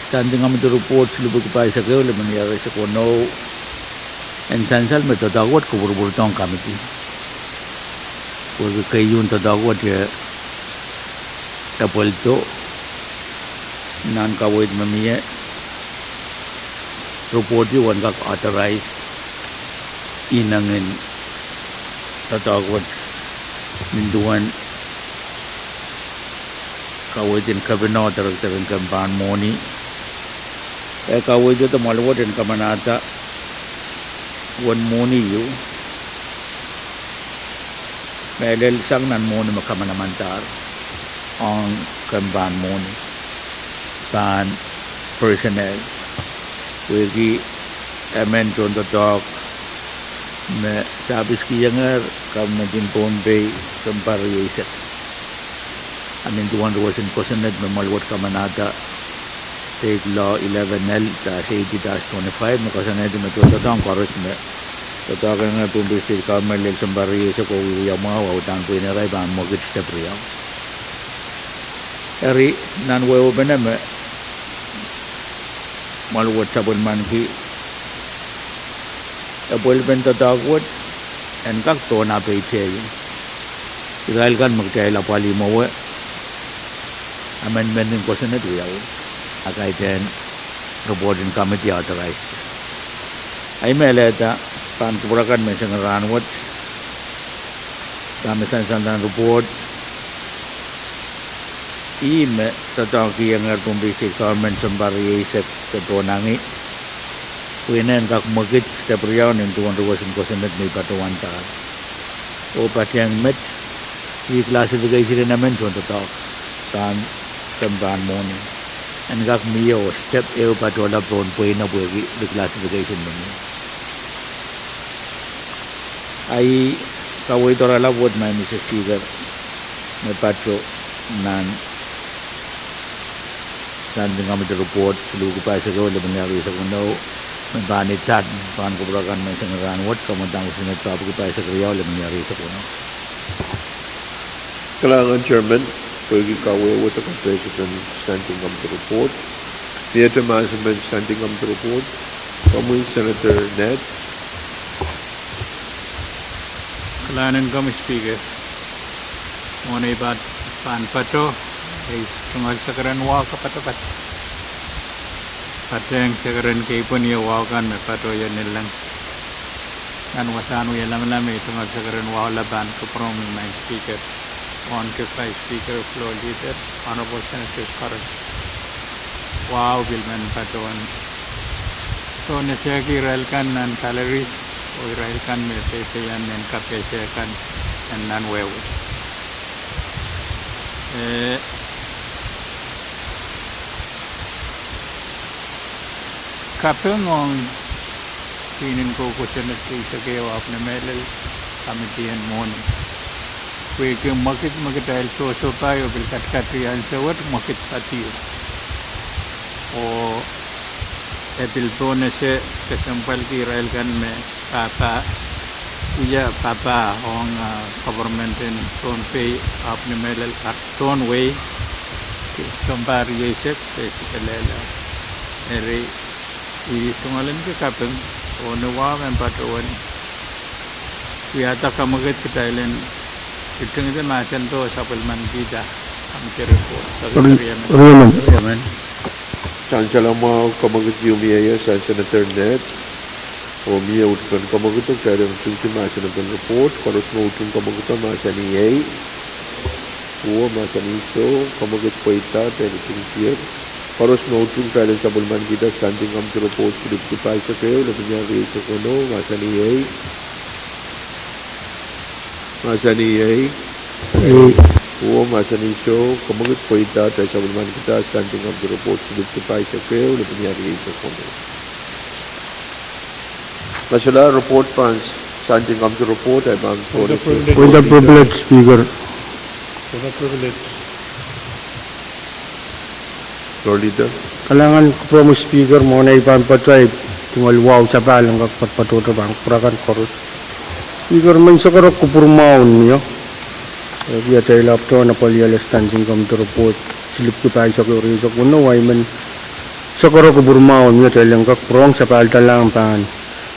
Standing Committee Report silihpwiki pahisek ehu, lepin ire eisek weneu. En sansal me doadoahk wet kupwurpwurdohng committee. Pwehki keieun doadoahk wet e, e pweldo nan kaweid me mie, report ieu en kak authorize inengen doadoahk wet nin duwen kaweid en Governor, Director en Kempahn Mwohni. E kaweid wet, mwoahl wet en kamanahda uwen mwohni ieu, mehlel sang nan mwohni me kamanamandahr ong Kempahn Mwohni, pahn personnel. Pwehki emen tohn doadoahk me sahpiskiengehr government en Pohnpei sounpar rieisek, a nin duwen roson kosonned me mwoahl wet kamanahda, State Law eleven L dash eighty dash twenty-five, me koasoanehdi me tohn doadoahk koaros me doadoahkengehr Pohnpei State Government lel sounpar rieisek oh wiewia mwahu, a udahn pweinarail pahn mwekid step riau. Eri, nan wehwehpene me mwoahl wet sapwellimaniki, epwelpen doadoahk wet en kak pohn apeiteio. Irail kan me kitail apwalih mwowe amendment en kosonned wiawi, a kaidehn report en committee authorize. Ahi mehlel, pahn kupwur akan menseng en rahn wet, dahme sansal nan report, ih me doadoahkiengehr Pohnpei State Government sounpar rieisek de pohnangi, pwe inen kak mwekid step riau nin duwen roson kosonned me I patohwandahr. Oh patehng met, reclassification en emen tohn doadoahk pahn Kempahn Mwohni en kak mie oh step ehu patohla pohn pweine pwehki reclassification me mie. Ahi kaweid doaralap wet, Madam Speaker, me pato nan Standing Committee Report silihpwiki pahisek ehu, lepin rieisek weneu, me pahn idahn pahn kupwur akan menseng en rahn wet, kamwadang kosonned toahpwiki pahisek riau, lepin rieisek weneu. Kalahngan Chairman, pwehki kawehwe de kapehsepen Standing Committee Report, miehte mahsen en Standing Committee Report, komwi Senator Ned. Kalahngan en komwi Speaker, mwohn ei pahn pato, ei tungoal sekeren wahu kapatapat, patehng sekeren keipweni wahu kan me pato ie nileng. Nan wasahn wie lamalam, ei tungoal sekeren wahu la pahn kupwuromwi Madam Speaker, Honorable Vice Speaker, Floor Leader, Honorable Senators koaros. Wahu pil men patohwan. Soh, nesehki irail kan nan gallery oh irail kan me peipeien en kapehse kan en nan wehwe. Eh, kaping ong pwihn en kosonned keisek ehu ahpw ni mehlel committee en mwohni, pwehki mwekid me kitail sohsohpai oh pil katikati ansou wet mwekid padio. Oh e pil pohnese kesempwalki irail kan me pahpa, wia pahpa ong, ah, government en Pohnpei ahpw ni mehlel kak tohn wehi sounpar rieisek de sikelehla. Eri, I tungoal en kaping, oh ni wahu men patohwan wiahda kamwekid kitail en itingdi mahsen do sapwellimanikihda committee report. Riemen. Sansal mwahu, kamwekid ieu mie ie sang Senator Ned, oh mie utupen kamwekido kitail en itingdi mahsen en report. Koaros me utung kamwekido mahsanih ei. Uwe mahsanih soh. Kamwekid pweida, kitail itingdier. Koaros me utung kitail en sapwellimanikihda Standing Committee Report silihpwiki pahisek ehu, lepin rieisek weneu, mahsanih ei. Mahsanih ei. Uwe mahsanih soh. Kamwekid pweida, kitail sapwellimanikihda Standing Committee Report silihpwiki pahisek ehu, lepin rieisek weneu. Point of privilege, Speaker. Point of privilege. Kalahngan kupwuromwi Speaker, mwohn ei pahn patohwan tungoal wahu sapahl en kak patohdo pahn kupwur akan koaros. Speaker, menseng koaros kupwur mwahu mie. Eh, wia atail ahpwtehn apwalih Standing Committee Report silihpwiki pahisek ehu, rieisek weneu, ahi men Sakaro kupwur mwahu en mie, kitail en kak pwurehng sapahl doadoahk pahn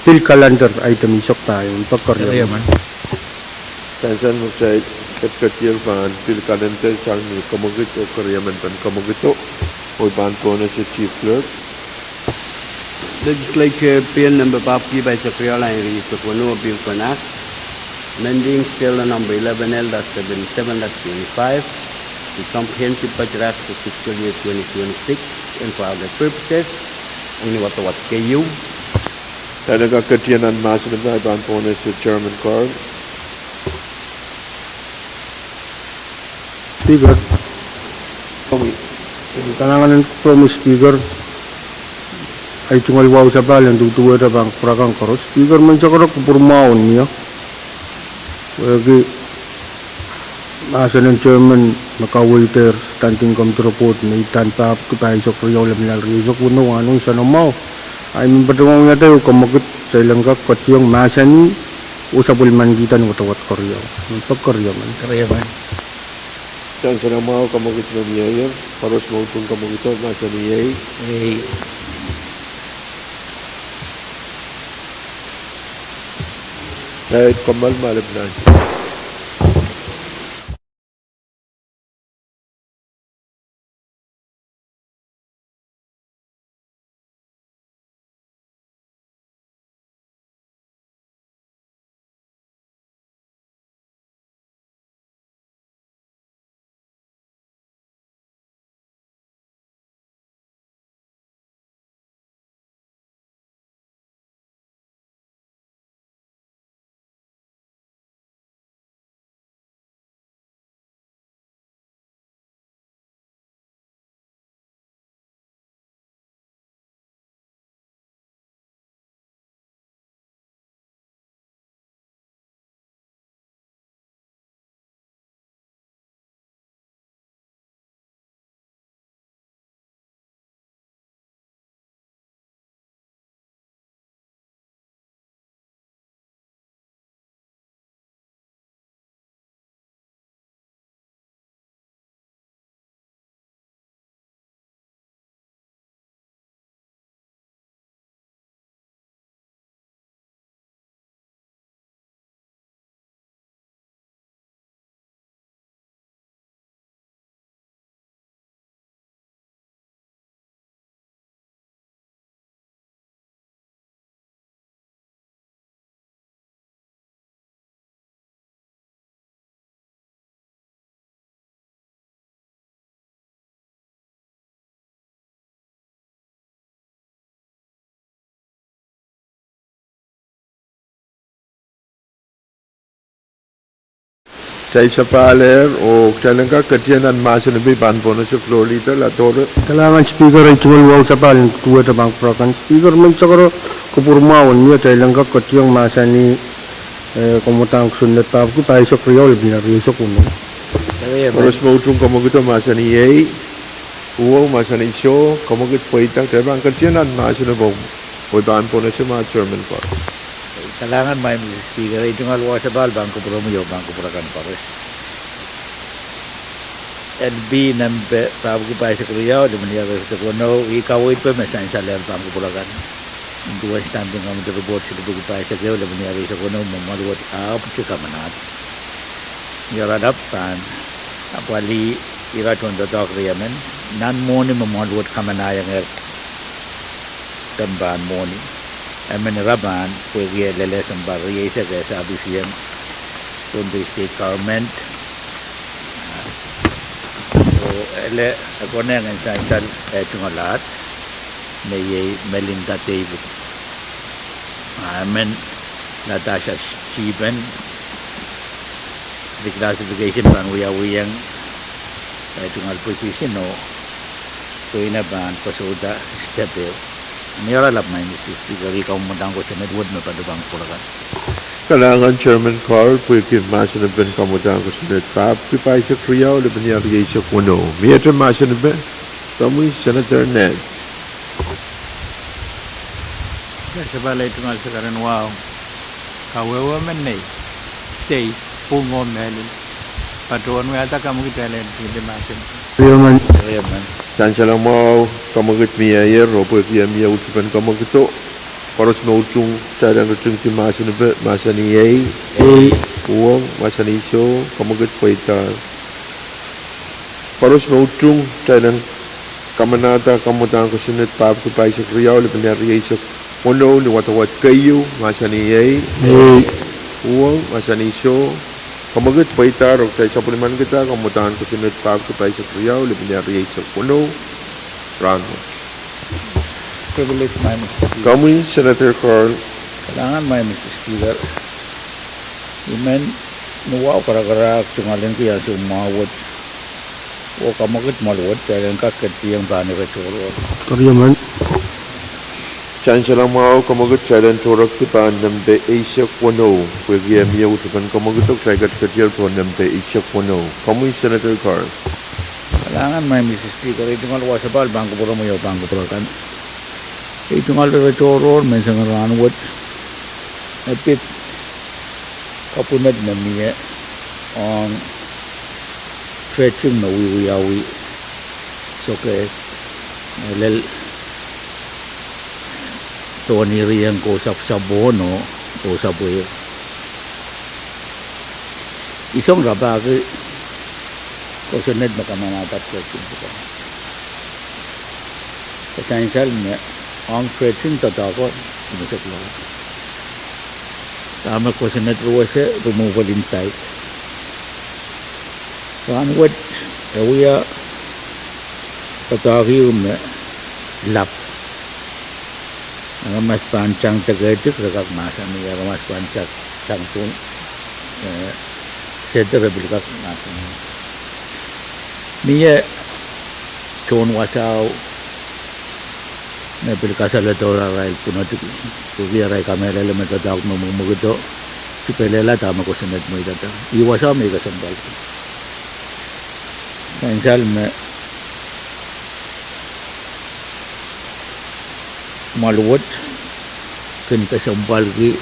pil kalender item isek pahieu. Pekeriaman. Sansal me kitail ketiketier pahn pil kalender sang ni komwekid oh keriaman pahn komwekido, oh pahn pohnese Chief Clerk. Legislature Bill number papki pahisek riau, lap riehsek weneu, a Bill for an Act amending Schedule number eleven L dot seven seven dot twenty-five, the Comprehensive Budget Act for fiscal year twenty twenty-six, and for other purposes. Ong ni wadawad keieu. Kitail en kak ketien nan mahsen en pahn pohnese Chairman Carl. Speaker. Kalahngan en kupwuromwi Speaker. Ahi tungoal wahu sapahl en duduwehte pahn kupwur akan koaros. Speaker, mwein sakaro kupwur mwahu en mie. Pwehki mahsen en Chairman me kaweid standing committee report me itan papki pahisek riau, lap riehsek weneu, wahnung soanamwahu. Ahi men patohwan wiahda ehu komwekid, kitail en kak ketieng mahsanih oh sapwellimanikihda ni wadawad keriau. Pekeriaman. Kitail soanamwahu komwekid me mieier, koaros me utung komwekido mahsanih ei. Ei, komw malipe nan. Kitail sapahl ehr oh kitail en kak ketien nan mahsen en pahn pohnese Floor Leader Ladore. Kalahngan Speaker, ahi tungoal wahu sapahl en duduwehte pahn kupwur akan. Speaker, mwein sakaro kupwur mwahu en mie, kitail en kak ketieng mahsanih, eh, komw udahn kosonned papki pahisek riau, lap riehsek weneu. Koaros me utung komwekido mahsanih ei. Uwou mahsanih soh, komwekid pweida, kitail pahn ketien nan mahsen en pahn, oh pahn pohnese ma Chairman Carl. Kalahngan Madam Speaker, ahi tungoal wahu sapahl pahn kupwuromwi oh pahn kupwur akan koaros. N B number papki pahisek riau, lap riehsek weneu, ih kaweid me sansal ehr pahn kupwur akan. Nin duwen standing committee report silipwiki pahisek ehu, lap riehsek weneu, me mwoaluwet ahpwki kamanaht. Ni oaralap pahn apwalih ira tohn doadoahk riemen, nan mwohni me mwoaluwet kamanahiengehr, pahn mwohni emen ira pahn pwehki lel sounpar rieisek eh sapwisieng Pohnpei State Government. Oh ele e konehng en sansal eh tungoal ahd, me iei Melinda David. Ah, emen Natasha Chiben, declassification pahn wiawiong eh tungoal position oh pweine pahn koasoia step ehu. Ni oaralap Madam Speaker, ih kamwadang kosonned wet me pahn kupwur akan. Kalahngan Chairman Carl pwehki mahsen en pahn kamwadang kosonned papki pahisek riau, lap rieisek weneu. Miehte mahsen en pahn, Senator Ned. Kalahngan Speaker, ahi tungoal sakaren wahu, kawehwe men nei, tei, pwung oh mehlel, patohwan wiahda komwekid en pil mahsen. Riemen. Riemen. Sansal mwahu, kamwekid mieier, oh pwehki mie utupen kamwekido, koaros me utung kitail en ritingki mahsenipe, mahsanih ei. Ei. Uhwong, mahsanih soh, kamwekid pweidahr. Koaros me utung kitail en kamanahda kamwadahn kosonned Pahpwiki pahisek riau, lipene rieisek weneu ni wadawad keieu, mahsanih ei. Ei. Uhwong, mahsanih soh, kamwekid pweidahr, oh kitail sapwellimanikihda kamwadahn kosonned Pahpwiki pahisek riau, lipene rieisek weneu, rahnwet. Privilege, my Mister Speaker. Komwi, Senator Carl. Kalahngan, my Mister Speaker. I men ni wahu karakarahk tungoalenki ansou mwahu wet, oh kamwekid mwahl wet, kitail en kak ketieng pahn ire tohrohr. Sansal mwahu, kamwekid kitail en tohrohrki pahn nempe eisek weneu, pwehki mie utupen kamwekido, kitail ketiketier pohn nempe eisek weneu. Komwi, Senator Carl. Kalahngan, my Mister Speaker, ei tungoal wasapahl pahn kupwuromwi oh pahn kupwur akan. Ei tungoal ire tohrohr menseng en rahnwet, e pid kapwunod me mie ong dredging me wiewiawi sokehs, mehlel tohnirieng kousapw sapwohn oh kousapw weir. I song rapahki kosonned me kamanahda dredging pwukoa. E sansal me ong dredging doadoahk ko unsek loal. Dahme kosonned ruwese, removal in type. Rahnwet e wia doadoahk ehu me lap. Aramas pahn tang dekehdik re kak mahsanih, aramas pahn tang, tang pwung, eh, sehdi re pil kak mahsanih. Mie tohn wasao me pil kasaledo arail pwunodiki, pwehki arail kamehlele me doadoahk me mwekimwekido sipelehla dahme kosonned mweidada. Ih wasao me I kesempwalki. Sansal me mwahl wet kin kesempwalki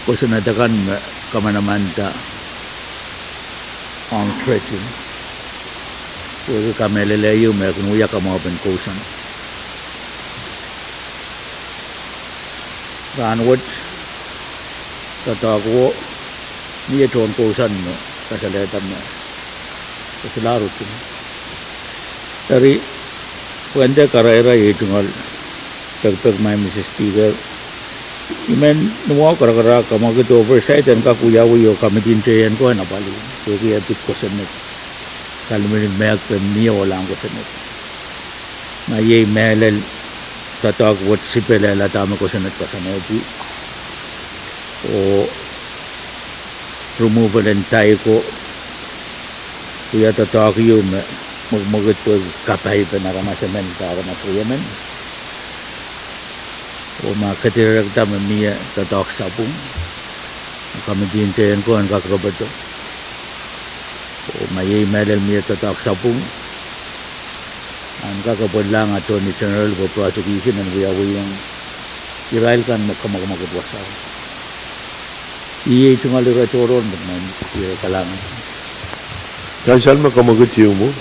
kosonned akan me kamanamanda ong dredging, pwehki kamehlele ehu me kin wia kamwahupen kousoan. Rahnwet doadoahk ko mie tohn kousoan me kasalehda me kosolahr utung. Eri, pwehn de karaira ei tungoal pekipek, my Mister Speaker, I men ni wahu karakarahk kamwekid oversight en kak wiawi oh kamitihn teian ko en apwalih, pwehki e pid kosonned. Kalahngan en mehkpen mie ohlahng kosonned. Ma iei mehlel doadoahk wet sipelehla dahme kosonned koasoanehdi, oh removal en type ko wia doadoahk ehu me mwekimwekid pwehki kapaipen aramas emen de aramas riemen. Oh ma kedirekda me mie doadoahk sapwung, kamitihn teian ko en kak repedo. Oh ma iei mehlel mie doadoahk sapwung, ahn kak apwalilahng Attorney General pwe prosecution en wiawihong irail kan me kamwekid wasao. Iei tungoal ire tohrohr me men ie kalahngan. Sansal me kamwekid ieu mwo.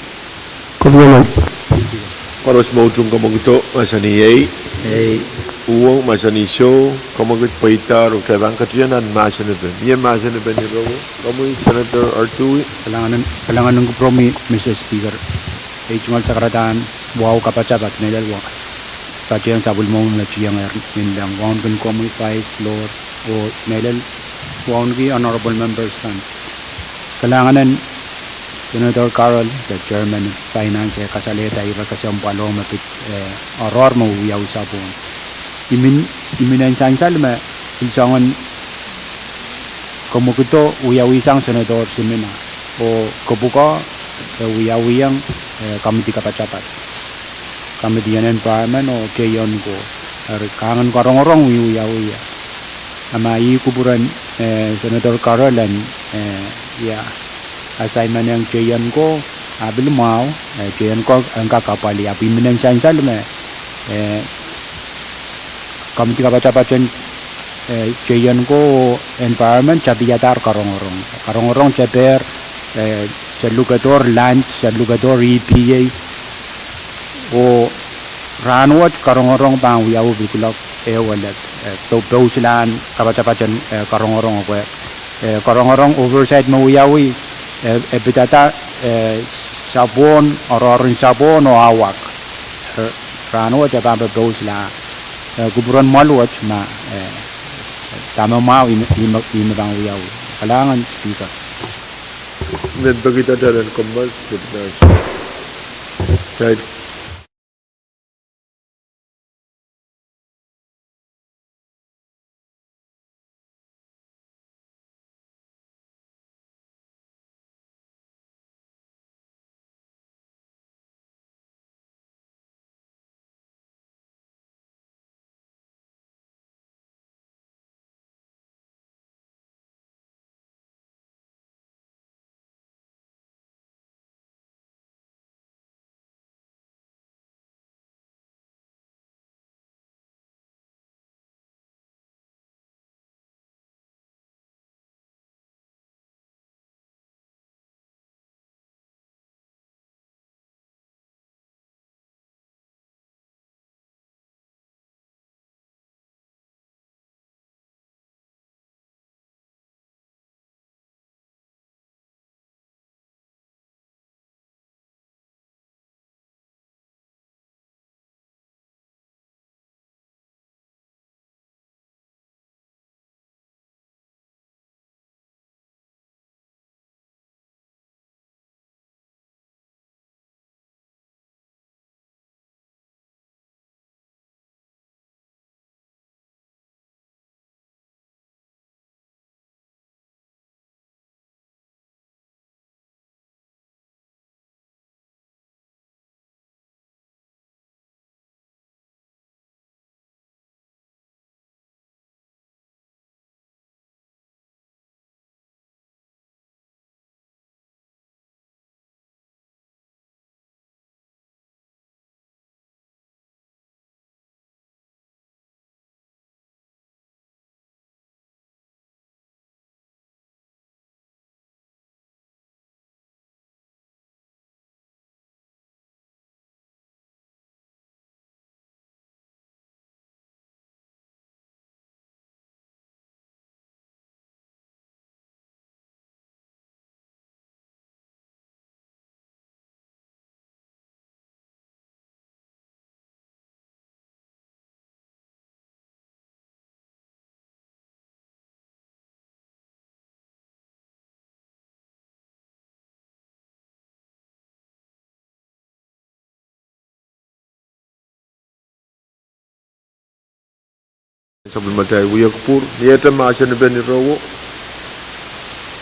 Koaros me utung kamwekido, mahsanih ei. Ei. Uhwong, mahsanih soh, kamwekid pweidahr, oh kitail pahn ketin nan mahsenipe. Mie mahsenipe ni rowe. Komwi Senator Artui. Kalahngan en, kalahngan en kupwuromwi, Mister Speaker. Ei tungoal sakaradahn wahu kapatapat mehlel wa, patehng sapwellimomwi me tiengehr, mendahng wauneki komwi Vice, Lord, oh mehlel wauneki honorable members kan. Kalahngan en Senator Carroll, de Chairman Finance, e kasalehda ire kesempwal me pid, eh, oaroahr me wiawi sapwung. I men, I men en sansal me pil soangen kamwekido wiawi sang Senator Simina, oh kapwuko e wiawihong, eh, kamidi kapatapat, kamidi en environment oh teian ko, eri kahngen karongorong wiwiawi. A ma ih kupwuren, eh, Senator Carroll en, eh, ia, assignment ong teian ko, a pil mwahu, eh, teian ko en kak apwalih, ahpw I men en sansal me, eh, kamidi kapatapat en, eh, teian ko oh environment tapihadahr karongorong. Karongorong teper, eh, se lukedohr land, se lukedohr E P A, Oh rahnwet karongorong pahn wiawi pil kuloak ehu elep, eh, pou-, pousilahn kapatapat en, eh, karongorong pwe, eh, karongorong oversight me wiawi, eh, e pidada, eh, sapwon, oaroahr en sapwon oh awak. Eh, rahnwet e pahn pousilah, eh, kupwuren mwahl wet ma, eh, dahme mwahu ih me, ih me, ih me pahn wiawi. Kalahngan Speaker. Mehn pekihda talen komwal, deputy. Sapwellimatail wiekipihr, miehte mahsen en pehn irowo.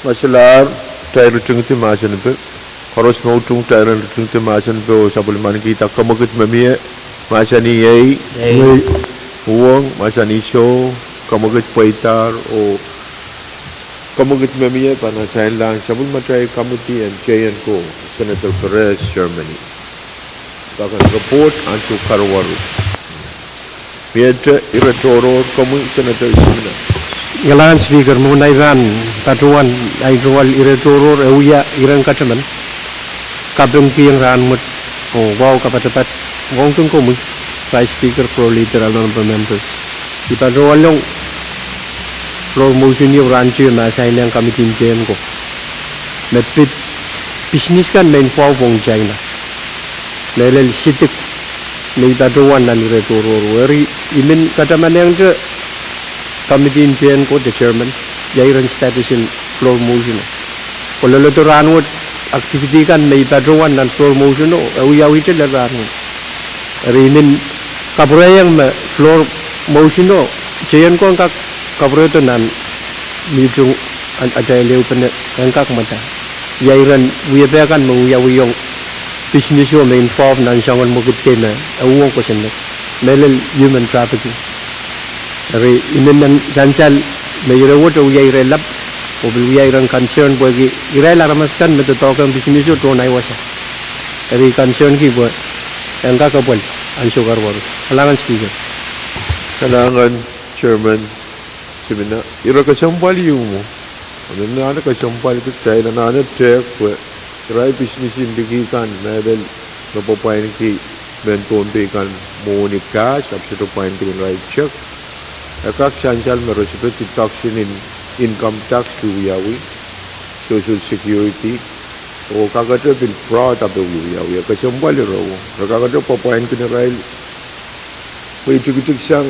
Wasa lahr, kitail ritingdi mahsen en peh. Koaros me utung, kitail en ritingdi mahsen en peh oh sapwellimanikihda kamwekid me mie, mahsanih ei, ei, uhwong, mahsanih soh, kamwekid pweidahr, oh kamwekid me mie pahn asainlahng sapwellimatail committee en J N ko, Senator Perez, Germany. Pakan report, ansou karuwaru. Miehte ire tohrohr, komwi Senator Simina. Kalahngan Speaker, mwohn ahi pahn patohwan ahi tungoal ire tohrohr, e wia iren kataman kapingkihong rahnwet oh wahu kapatapat, wauneki komwi Vice Speaker, Floor Leader, Honorable Members. I patohwanohng floor motion ieu rahn tieu me asainlahng committee en J N ko, me pid business kan me involve ong China. Mehlel CITIC me I patohwan nan ire tohrohr. Eri I men katamanehngte committee en J N ko de chairman, ia iren status en floor motion o. Kololodo rahnwet activity kan me I patohwan nan floor motion o, e wiawihte lel rahnwet. Eri I men kapwurehiong me floor motion o, J N ko en kak kapwurehdo nan meeting atail ehupene en kak mwada. Ia iren wiepe kan me wiawiong business o me involve nan soangen mwekid kei me e uhwong kosonned, mehlel human trafficking. Eri I men nan sansal me ire wet e wia ire lap, oh pil wia iren concern pwehki irail aramas kan me doadoahk ong business o tohn ahi wasa. Eri concern ki pwe en kak apwal ansou karuwaru. Kalahngan Speaker. Kalahngan Chairman Simina. Ire kesempwal ieu mwo, I men anahne kesempwalki kitail anahne tehk pwe irail business en liki kan mehlel me pwapwainiki Mehn Pohnpei kan mwohni cash, ahpw sohte pwain kin irail check. E kak sansal me re sohte deduction en income tax wiwiawi, Social Security, oh kakete pil fraud ahpw wiwiawi. E kesempwal ire wet. Re kakete pwapwain kin irail pwe tikitik sang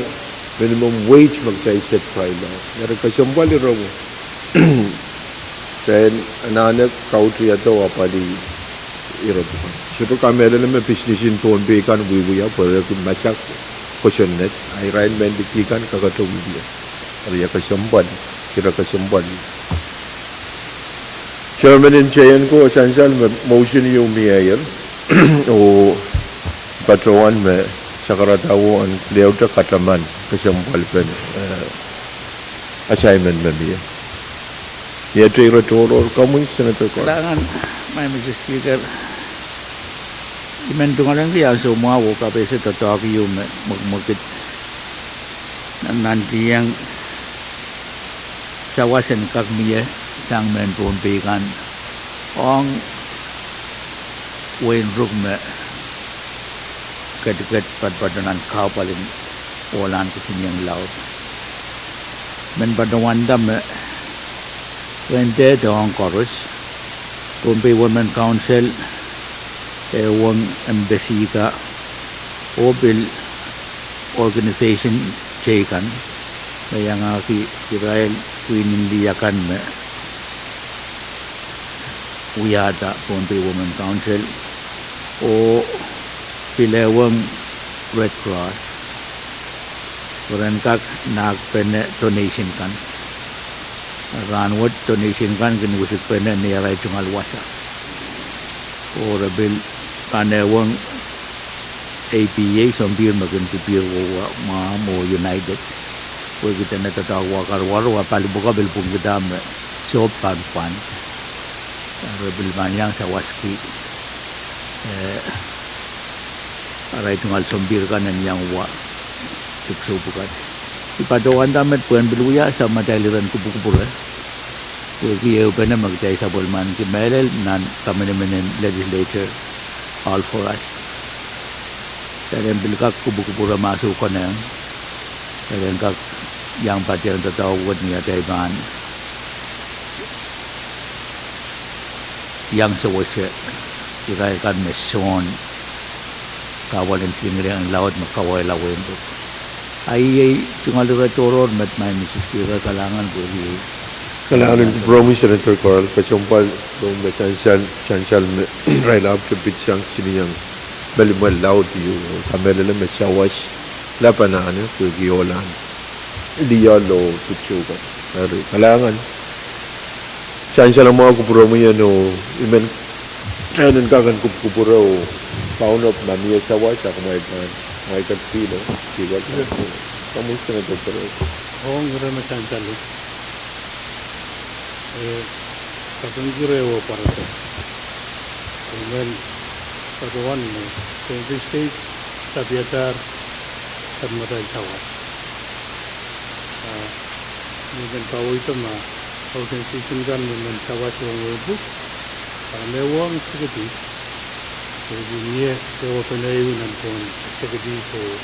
minimum wage me kitail set irail. Eri kesempwal ire wet. Kitail anahne kaudiado apwalih ire pwukat. Sohte kamehlele me business en Pohnpei kan wiwia pwe re kin masak kosonned, a irail mehn liki kan kakete wiwia. Eri kesempwal, ire kesempwal. Chairman en J N ko sansal me motion ieu mie, oh patohwan me sakaradahwo en leute kataman kesempwalpen, eh, assignment me mie. Iet ire tohrohr, komwi Senator Carl. Kalahngan, Madam Speaker. I men tungoalehngki ansou mwahu oh kapehse doadoahk ieu me mwekmwekid nantihong sawas en kak mie sang mehn Pohnpei kan ong wehin Ruk me ketiket patopato nan kahpwal en ohlahn kisinieng laud. Men patohwanda me rehn dehde ong koaros, Pohnpei Women Council, eh, wong embassy ka, oh pil organization teikan me iangahki irail pwihn en lih akan me wiahda Pohnpei Women Council, oh pil ehuong Red Cross pwe ren kak nahkpene donation kan. Rahnwet donation kan kin wisikpene ni arail tungoal wasa. Oh re pil pahn ehuong A P A, sounpihr me kin dipihr wehwe mwahu oh United, pwehki dene doadoahk wakaruwaru, a pali pwuko pil pwungkihda me sohp pahn pwand. Re pil pahn iang sawaski, eh, arail tungoal sounpihr kan en iang wa dipwisou pwukat. I patohwanda met pwehn pil wia samatail iren kupwukupwure, pwehki ehupene me kitail sapwellimaniki mehlel nan kamenimen en legislature, All For Us. Kitail en pil kak kupwukupwure ma soh konehng, kitail en kak iang patehng doadoahk wet ni atail pahn iang sewese irail kan me sohn kahpwal en kilinglihong laud me kauwehla wehin Ruk. A iei tungoal ire tohrohr met, Madam Speaker, kalahngan pwehki. Kalahngan en kupwuromwi Senator Carl, kesempwal rong me sansal, sansal me irail ahpwte pitsang kisinieng melimel laud ieu, kamehlele me sawas lap anahne pwehki ohlahn lih oh dipwisou kan. Eri kalahngan. Sansal mwahu kupwuromwi en, oh I men kak en kupwukupwure oh kaunop ma mie sawas a kumwail pahn, kumwail kak pil, pil, komwi Senator Carl. Ong ire me sansal, eh, kapingki ire oh pwarodo. I men patohwan me Pohnpei State tapiadahr sapwellimatail sawas. Ah, I men kaweid ma organization kan me men sawas ong wehin Ruk, ah, me wong executive, eh, mie ehu peneinei nan pohn executive oh,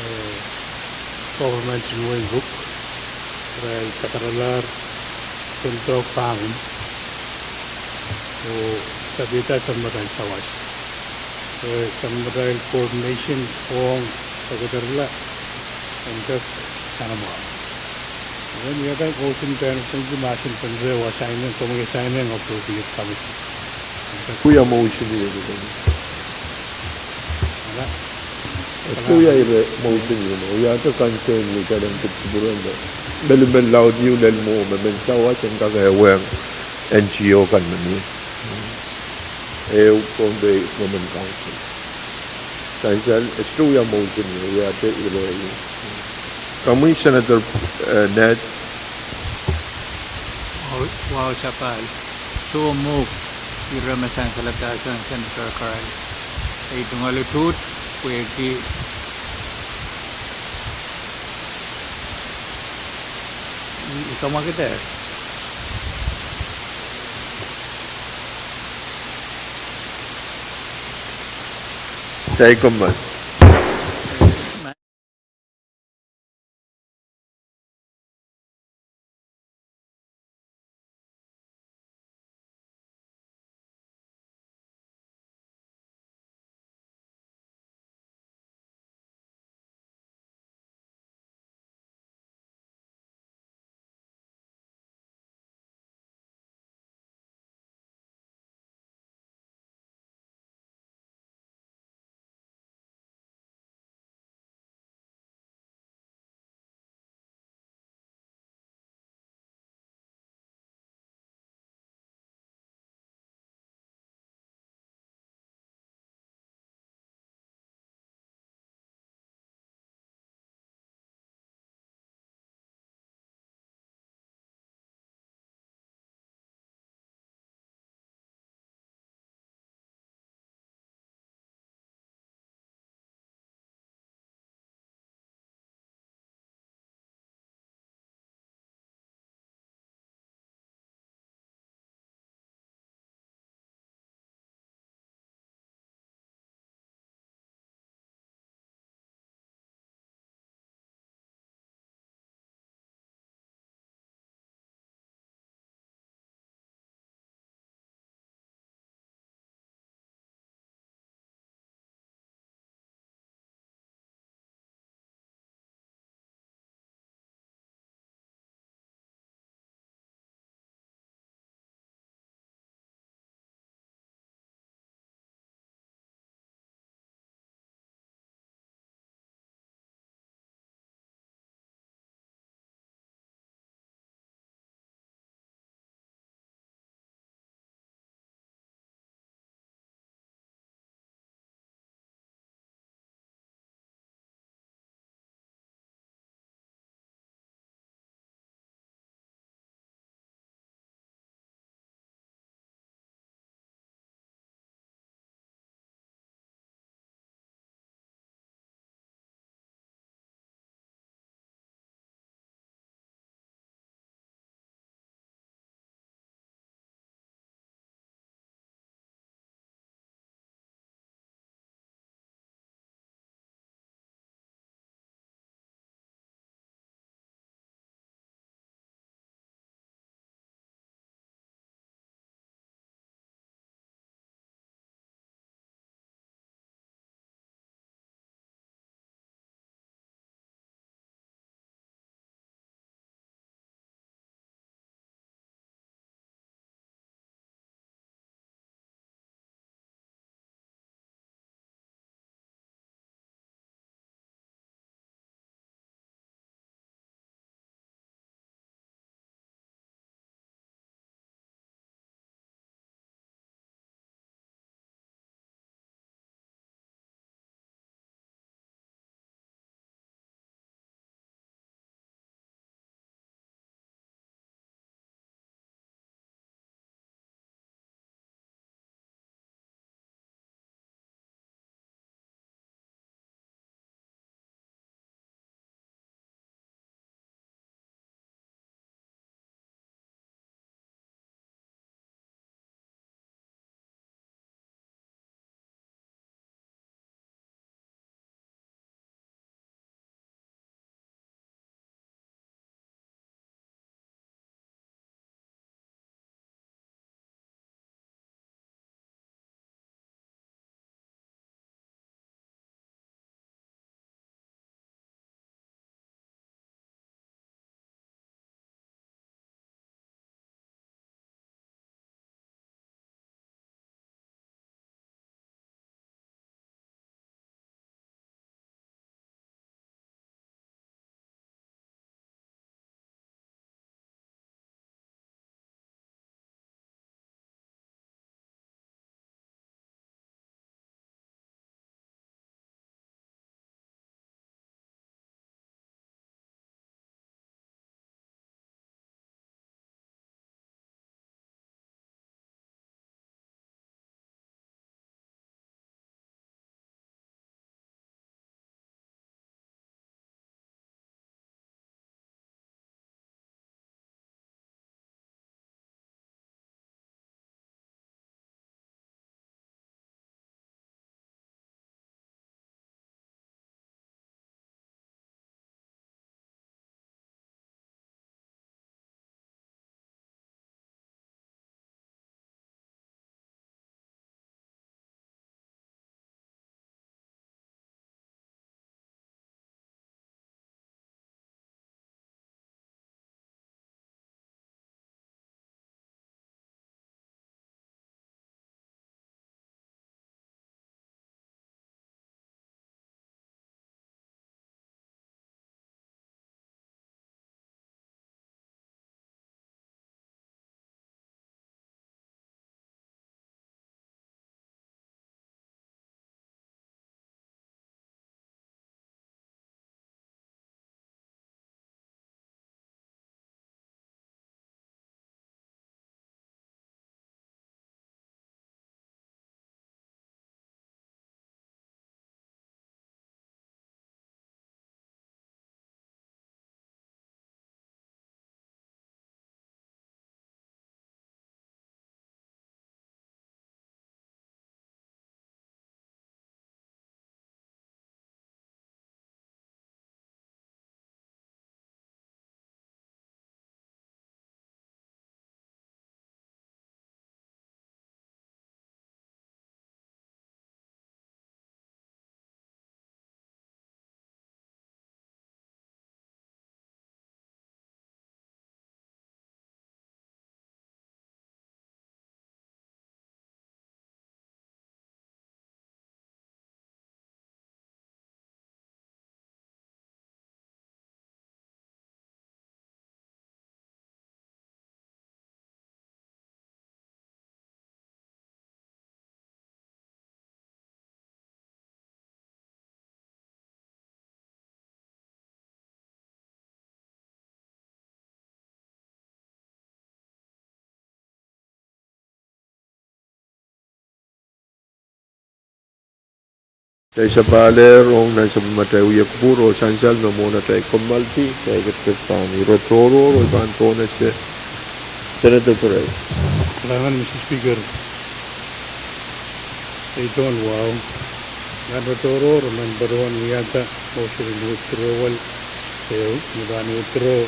eh, government en wehin Ruk, irail kadaralahr pwehn doadoahk pahn oh tapiada sapwellimatail sawas. Eh, sapwellimatail coordination ong kadarala en kak kanamwahu. Eri I men iang motion pahn, pwehki mahsen pahn ire oh assignment, komwi assignment ong appropriate committee. Wia motion ieu. Wia ire motion ieu, wiahda concern ieu, kitail en kupwukupwure me melimel laud ieu lel mwo me men sawas en kak ehuong N G O kan me mie, eh, Pohnpei Women Council. Sansal, e sohte wia motion ieu, wiahda ire ieu. Komwi Senator, eh, Ned. Wahu sapahl. Soh mwo, ire me sansalada sang Senator Carl. Ei tungoal utuht, pwehki I, I kamwakid. Kitail komwi. Kitail sapahl ehr ong nan sapwellimatail wiepe pwuhro, sansal me mwohn atail kommoaldi, kitail ketiket pahn ire tohrohr oh pahn pohnese. Senator Perez. Kalahngan, Mister Speaker. Ei tungoal wahu, nan ire tohrohr men patohwan wiahda motion en withdrawal ehu, me pahn withdraw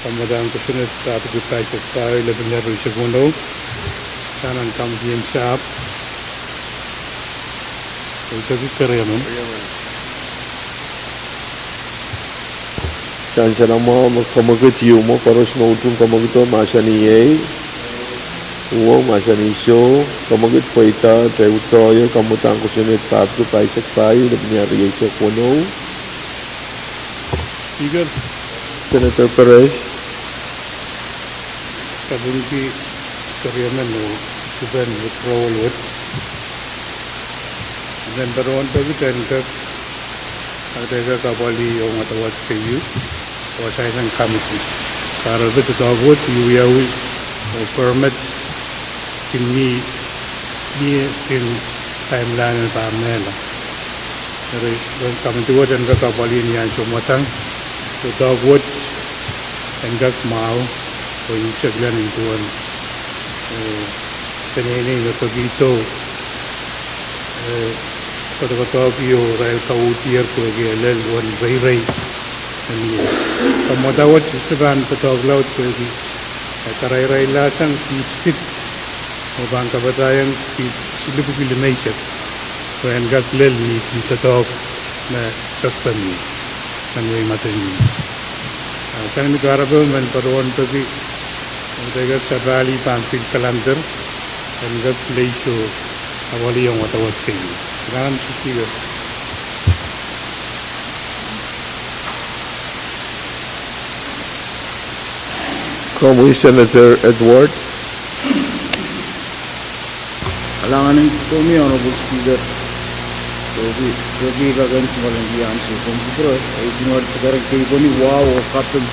kamwadang kosonned topic pahisek pahieu, lepin riesek weneu, sang nan committee en sahpw. Ei, keriamen. Sansal mwahu me kemwekid ieu mwo, koaros me utung kemwekido mahsanih ei. Uwo, mahsanih soh. Kemwekid pweida, kitail withdraw kamwadang kosonned topic pahisek pahieu, lepin riesek weneu. Speaker. Senator Perez. Kapingki keriamen oh dipen withdrawal wet. Nen patohwan peki kitail en kak, kitail en kak apwalih ong wadawad keieu, oh assign sang committee. Kahrepe doadoahk wet, wiawi, oh permit kin mie, mie kin timeline en pahn mehla. Eri, committee wet en kak apwalih ni ansou mwadang, doadoahk wet en kak mwahu, oh I usekla nin duwen, eh, peneinei me pekihdo, eh, kodokodohki oh irail kauhdier pwehki e lel uwen reirei me mie. Kamwadang wet se pahn doadoahk laud pwehki e karairailahsang kiht kid, oh pahn kapatahiong kiht silipwiki limeisek, pwe en kak lel ni doadoahk me pekpeki, nan wehi madang. Ah, sang ni kahrepe men patohwan peki, kitail kak sapahl pahn pil kalandar, en kak lel soh, apwalih ong wadawad keieu. Kalahngan, Mister Speaker. Komwi Senator Edward. Kalahngan en komwi Honorable Speaker. Pwehki, pwehki kak en tungoal lengki ansou komw kupwure, ei tungoal sekerek kei pwehki wahu oh kaping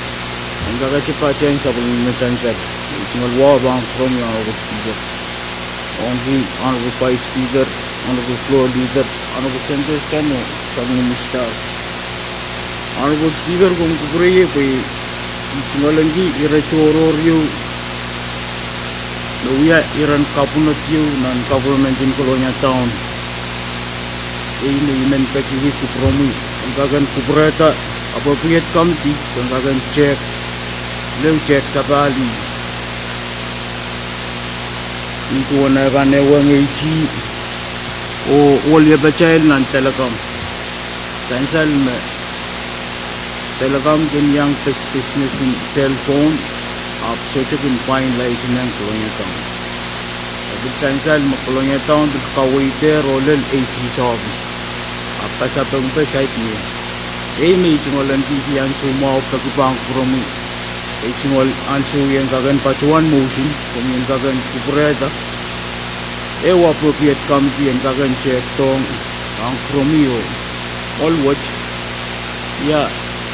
en kak ete patehng sapwellime sansal. Ei tungoal wahu pahn kupwuromwi Honorable Speaker. Ong ki Honorable Vice Speaker, Honorable Floor Leader, Honorable Senators kan oh sapwellime staff. Honorable Speaker, komw kupwure ie pwe I tungoal lengki ire tohrohr ieu me wia iren kapwunod ieu nan government en Kolonia Town. Ei me I men peki kupwuromwi en kak en kupwurehda appropriate committee pwe en kak en tehk, lel tehk sapahl nin duwen eh pahn eh wia ngehn oh weliepatail nan Telecom. Sansal me Telecom kin iang bus-, business en cellphone, ahpw sohte kin finalize nan Kolonia Town. E pil sansal me Kolonia Town pil kaweid oh lel AG's office. Ahpw pasapengpe saik mie. Ei me I tungoal lengki ansou mwahu peki pahn kupwuromwi. Ei tungoal ansou en kak en patohwan motion, komwi en kak en kupwurehda ehu appropriate committee en kak en tehkdohng pahn kupwuromwi oh ohl wet ia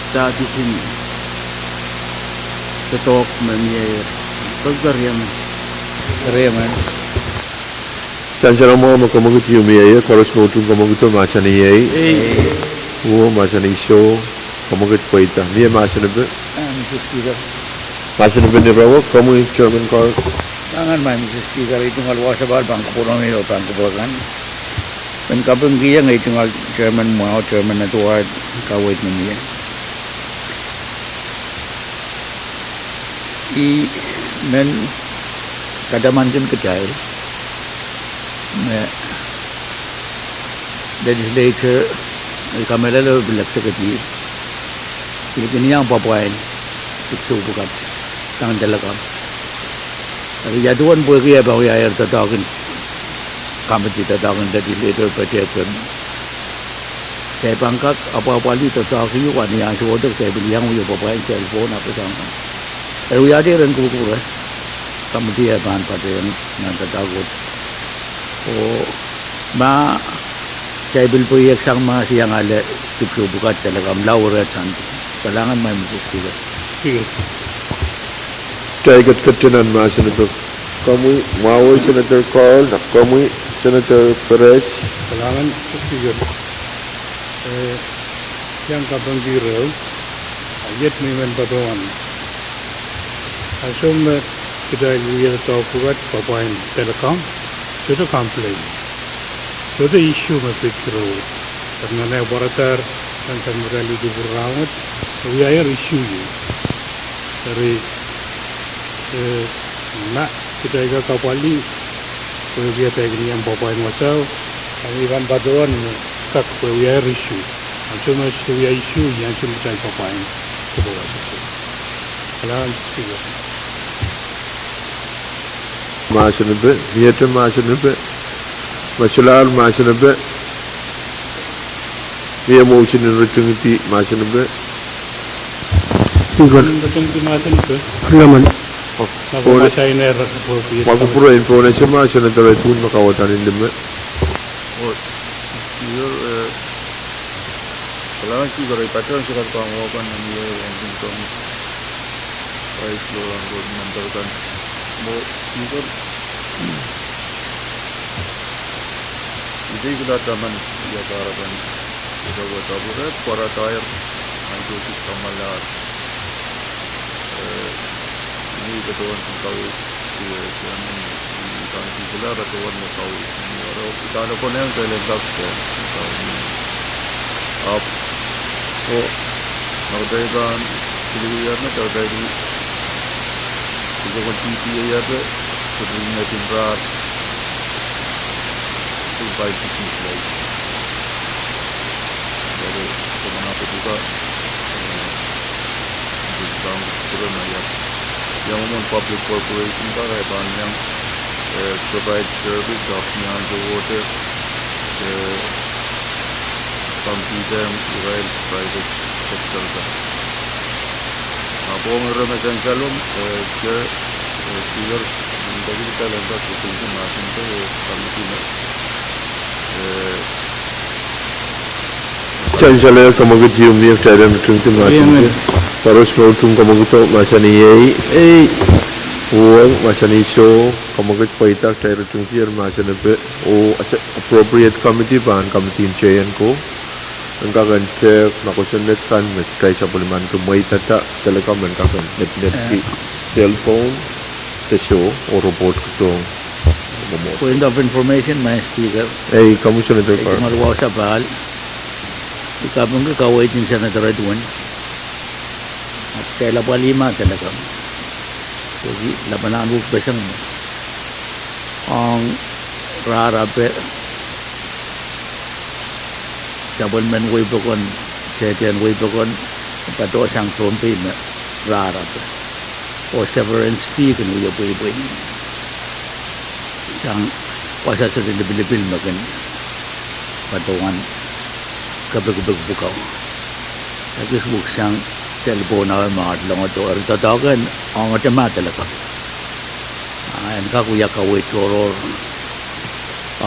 status en doadoahk me mie. Keriamen. Keriamen. Sansal mwahu me kemwekid ieu mie ie, koaros me utung kemwekido mahsanih ei. Ei. Uwo, mahsanih soh. Kemwekid pweida. Mie mahsen epe? Ah, Mister Speaker. Mahsen epe ni rawo, komwi Chairman Carl. Kalahngan maing Mister Speaker, I tungoal wasapahl pahn kupwuromwi oh pahn kupwure kan. Men kapingkihong ei tungoal Chairman mwahu, Chairman Edward, kaweid me mie. I men katamankin kitail me legislature, ei kamehlele pil executive, pil kin iang pwapwain dipwisou pwukat sang Telecom. Eri ia duwen pwehki e pahn wiahier doadoahk en committee, doadoahk en legislature patohwan, kitail pahn kak apwapwalih doadoahk ieu, a ni ansou wet kitail pil iang wia pwapwain cellphone ahpw soang kan. Eri wiahte iren kupwukupwure, committee e pahn patehng nan doadoahk wet. Oh ma kitail pil pweiek sang ma se iang ale dipwisou pwukat Telecom lao ire sandi. Kalahngan maing Mister Speaker. Kitail ketiket nan mahsen epe. Komwi, mwahu Senator Carl, komwi, Senator Perez. Kalahngan, Speaker. Eh, iang kapingki reh, a iet me I men patohwan. Ansou me kitail wia doadoahk pwukat pahn telecom, sohte complain. Sohte issue me pid reh. Pwe nan eh pwaradahr, nan sang me kitail kupwur rahnwet, wiahier issue ieu. Eri, eh, ma kitail kak apwalih, pwe wia dahkot ni amw pahn wasa, a I pahn patohwan me kak pwe wiahier issue. Ansou me sohte wia issue, iang sohte kitail pahn pahn wasa. Kalahngan, Speaker. Mahsen epe, miehte mahsen epe, ma solahr mahsen epe, mie motion en ritingdi mahsen epe. Speaker. Ritingdi mahsen epe. Riemen. Oh, ma kupwur en pohnese ma Senator Edwin me kauwada ni lime. Oh, Speaker, eh, kalahngan Speaker, I patohwan sehse pahn wakan nan ie wangin tong. Praise Lord, Lord, member kan. Mwo Speaker. Ih, I pil kihda taman, ia kahrepen, ih, wadawad pwukat pwaradahr, ansou kis kamwalahr. Eh, ni patohwan kawei, eh, eh, ni pahn kihkihla patohwan me kawei, ni aro, ih, dahme konehng kelen kak, eh, ih, kawei. Ahpw, oh, ma kitail pahn pil wiahier me kitail pil pil pokon T P A ape, pil pil ngetin rahr, pil pai business license. Eri, pil mana pil buka, eh, pil pahn kupwure ma ia. Ia mwomwen public corporation kan, eh, pahn iang, eh, provide service of iang the water, eh, pahn kihda irail private sector kan. Ahpw ong ire me sansal wet, eh, ke, eh, Speaker, ndahki kitail en kak ritingdi mahsen epe, eh, committee me, eh, sansal, eh, kemwekid ieu mie kitail en ritingdi mahsen epe. Koaros me utung kemwekido mahsanih ei. Ei. Uhwong mahsanih soh, kemwekid pweida kitail ritingdi mahsen epe. Oh, appropriate committee pahn committee en teikan ko. En kak en tehk, ma kosonned kan me kitail sapwellimanki mweidada, telecom en kak en nepnepki, cell phone, de soh, oh report kidohng. Point of information, Madam Speaker. Ei, Commissioner Dekar. Ei, Commissioner Wausapal. I kapingki kaweid en Senator Edwin. Ahpw kitail apwalih ma telecom. Pwehki lapalahn wekpeseng ong rahr ape. Sapwellimen wei pokon, tehtehn wei pokon, patohsang Pohnpei me rahr ape. Oh severance fee kin wie pweipwei. Sang wasa sohte lipilipil me kin patohwan kepikipik pwukoa. Ekis pwuksang telephone ape me aht longodo, eri doadoahk en ongete ma telecom. Ah, en kak wia kaweid tohrohr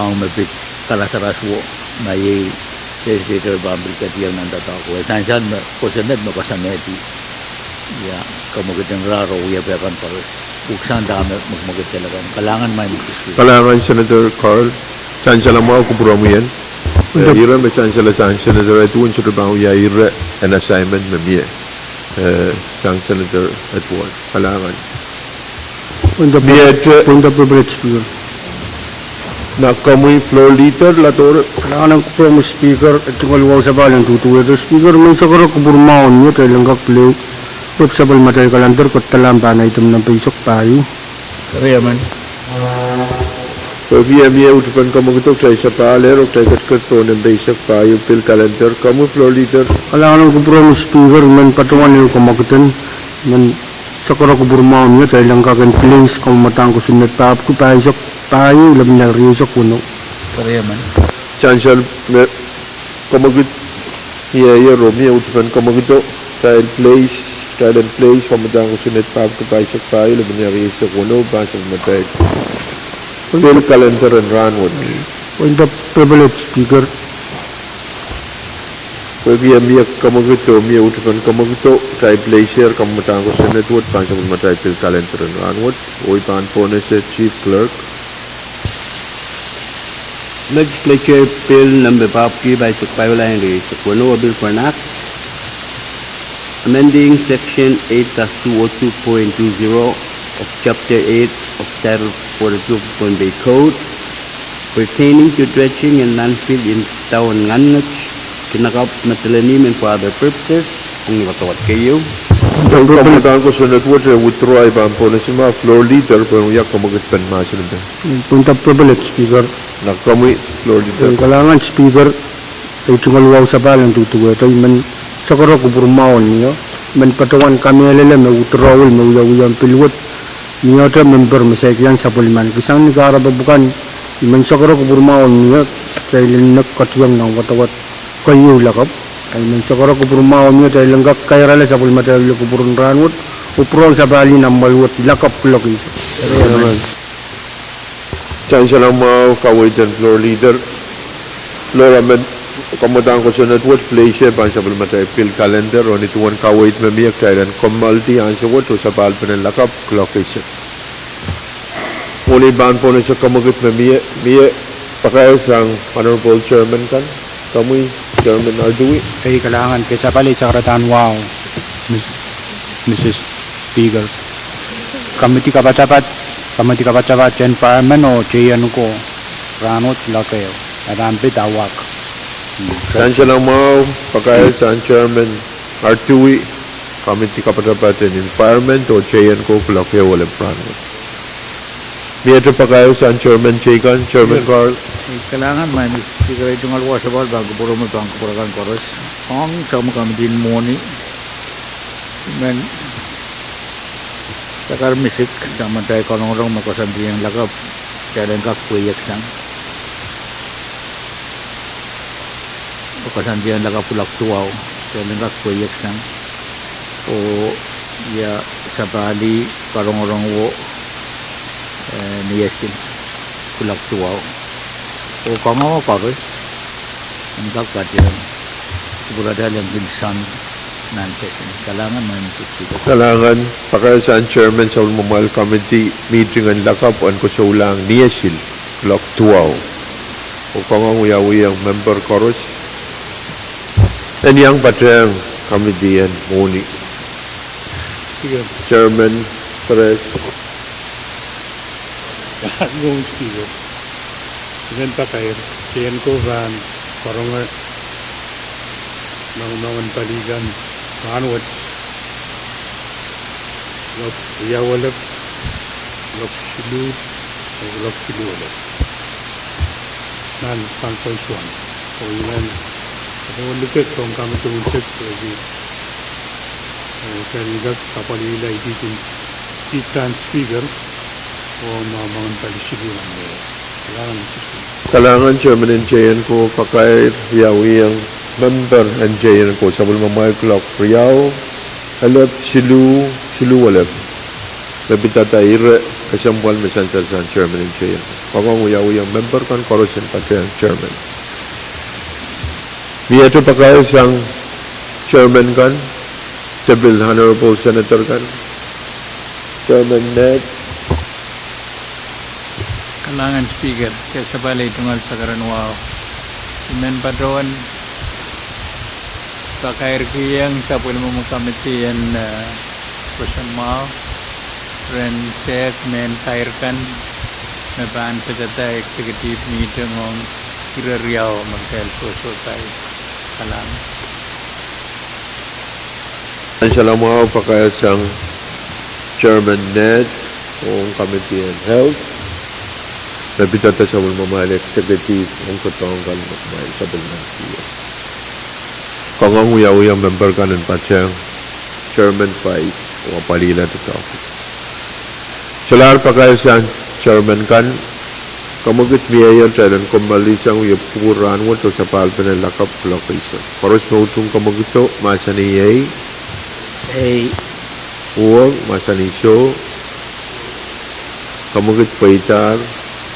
ong me pid karasaras wo, ma iei legislator pahn pil ketier nan doadoahk wet. Sansal me kosonned me koasoanehdi. Ia, kemwekid en rahr oh wiepe kan koaros. Pwuksang dahme mwekmwekid telecom. Kalahngan Madam Speaker. Kalahngan Senator Carl. Sansal mwahu kupwuromwi en. Eh, ire me sansal sang Senator Edwin sohte pahn wia ire en assignment me mie. Eh, sang Senator Edwin. Kalahngan. Point of, miehte, point of privilege, Speaker. Nan komwi Floor Leader, Ladore. Kalahngan en kupwuromwi Speaker, e tungoal Wausapal en duduwehte Speaker, men sakara kupwur mwahu en mie kitail en kak pil ehu web sapwellimatail kalender, kitail ahpw pahn aidehn nempe eisek pahieu. Riemen. Pwehki e mie uhdepen kemwekido, kitail sapahl ehr oh kitail ketiket pohn nempe eisek pahieu, pil kalender, komwi Floor Leader. Kalahngan en kupwuromwi Speaker, men patohwan ehu kemwekid en, men sakara kupwur mwahu en mie kitail en kak en place kamwatamwatamwei kosonned pahpwiki pahisek pahieu, lepin rieisek weneu. Riemen. Sansal me kemwekid, mie ier oh mie uhdepen kemwekido, kitail place, kitail en place kamwatamwatamwei kosonned pahpwiki pahisek pahieu, lepin rieisek weneu, pahn sapwellimatail pil kalender en rahnwet. Point of privilege, Speaker. Pwehki e mie kemwekido, mie uhdepen kemwekido, kitail place ehr kamwatamwatamwei kosonned wet, pahn sapwellimatail pil kalender en rahnwet, oh I pahn pohnese Chief Clerk. Legislature Bill Number Pahpki pahisek pahieu, lain rieisek weneu, a pil pwunod, amending Section eight dash two oh two point two zero of Chapter eight of Title forty-two of the Pohnpei Code pertaining to dredging and landfill in town nganget, kin lakapw me delenihmw and for other purposes, ong wadawad keieu. Pwunod pahn kosonned wet, e withdraw, pahn pwonese mwahu floor leader pwehn wia kamwekid pen mahsen. Pwunod privilege, Speaker. Nakomwi floor leader. Eh, kalahngan Speaker, ei tungoal wahu sapahl en duduwehte, I men sakaro kupwur mwahu en mie, I men patohwan kamehlele me withdrawal me wiawi ong bill wet, mie ohte member me saikinte sapwellimaniki sang ni kahrepe pwukan, I men sakaro kupwur mwahu en mie, kitail en nek ketieng nan wadawad keieu lakapw. I men sakaro kupwur mwahu en mie, kitail en kak kairala sapwellimatail wia kupwur en rahnwet, oh pwurehng sapahl en amwail wet lakapw kuloak eisek. Amen. Sansal mwahu, kaweid en floor leader. Floor, I men, kamwekid pahn kosonned wet, place pahn sapwellimatail bill calendar, oh ni duwen kaweid me mie kitail en kommoaldi ansou wet oh sapahl pene lakapw kuloak eisek. Mwohni pahn pwonese kamwekid me mie, mie pakair sang Honorable Chairman kan, komwi Chairman Artui. Ei kalahngan, kei sapahl ei sakarada wahu, Miss, Mister Speaker. Komwidi kapatapat, komwidi kapatapat Environment oh Tehnpas rahnwet kuloak ehu, e pahn pid awak. Sansal mwahu, pakair sang Chairman Artui, komwidi kapatapat en Environment oh Tehnpas kuloak ehu elep rahnwet. Miehte pakair sang Chairman teikan, Chairman Carl. Kalahngan, Mister Speaker, ei tungoal wahu sapahl pahn kupwuromwi, pahn kupwur akan koaros. Ong sapwellime komwidi en mwohni, I men sakar misik sang atail rongorong me koasoandi en lakapw, kitail en kak pweiek sang. Oh koasoandi en lakapw kuloak duwau, kitail en kak pweiek sang. Oh ia sapahl en rongorong wo, eh, ni esil kuloak duwau. Oh kangoange koaros en kak patehng kupwuratail en kin sang nan session. Kalahngan, Mister Speaker. Kalahngan, pakair sang Chairman sapwellimamwail komwidi, meeting en lakapw en koasoanehdi ni esil kuloak duwau. Oh kangoange wiawiong member koaros en iang patehng komwidi en mwohni. Chairman Perez. Kalahngan Speaker. I men pakair, Tehnpas pahn karonge moange moangen pali kan rahnwet, kuloak riau elep, kuloak siluh, oh kuloak siluh elep. Nan pahn koasoan. Oh I men, I men likek ong komwidi unsek, eh, eh, kitail en kak kapwalihla idihkin idahn Speaker, oh moangen pali siluh nan me. Kalahngan, Mister Speaker. Kalahngan Chairman en Tehnpas, pakair wiawiong member en Tehnpas sapwellimamwail kuloak riau elep siluh, siluh elep. Me pidada ire kesempwal me sansal sang Chairman en Tehnpas. Kangoange wiawiong member kan koaros en patehng Chairman. Miehte pakair sang Chairman kan, tepil Honorable Senator kan, Chairman Ned. Kalahngan Speaker, kei sapahl ei tungoal sakar en wahu. I men patohwan pakairkihong sapwellime komwidi en, eh, koasoan mwahu ren tehk mehn kair kan me pahn pidada executive meeting ong ire riau me kitail sohsohpai. Kalahngan. Sansal mwahu pakair sang Chairman Ned ong komwidi en Health, me pidada sapwellimamwail executive ong doadoahk kan me kumwail sapwellimaniki. Kangoange wiawiong member kan en patehng Chairman, Vice, oh apwalihla doadoahk. Solahr pakair sang Chairman kan, kamwekid mieier kitail en kommoaldi sang wie kupwur rahnwet oh sapahl pene lakapw kuloak eisek. Koaros me utung kamwekido, mahsanih ei. Ei. Uwong, mahsanih soh. Kamwekid pweidahr.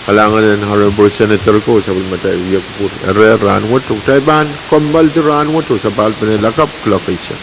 Kalahngan en Honorable Senator ko sapwellimatail wie kupwur ere rahnwet, oh kitail pahn kommoaldi rahnwet oh sapahl pene lakapw kuloak eisek.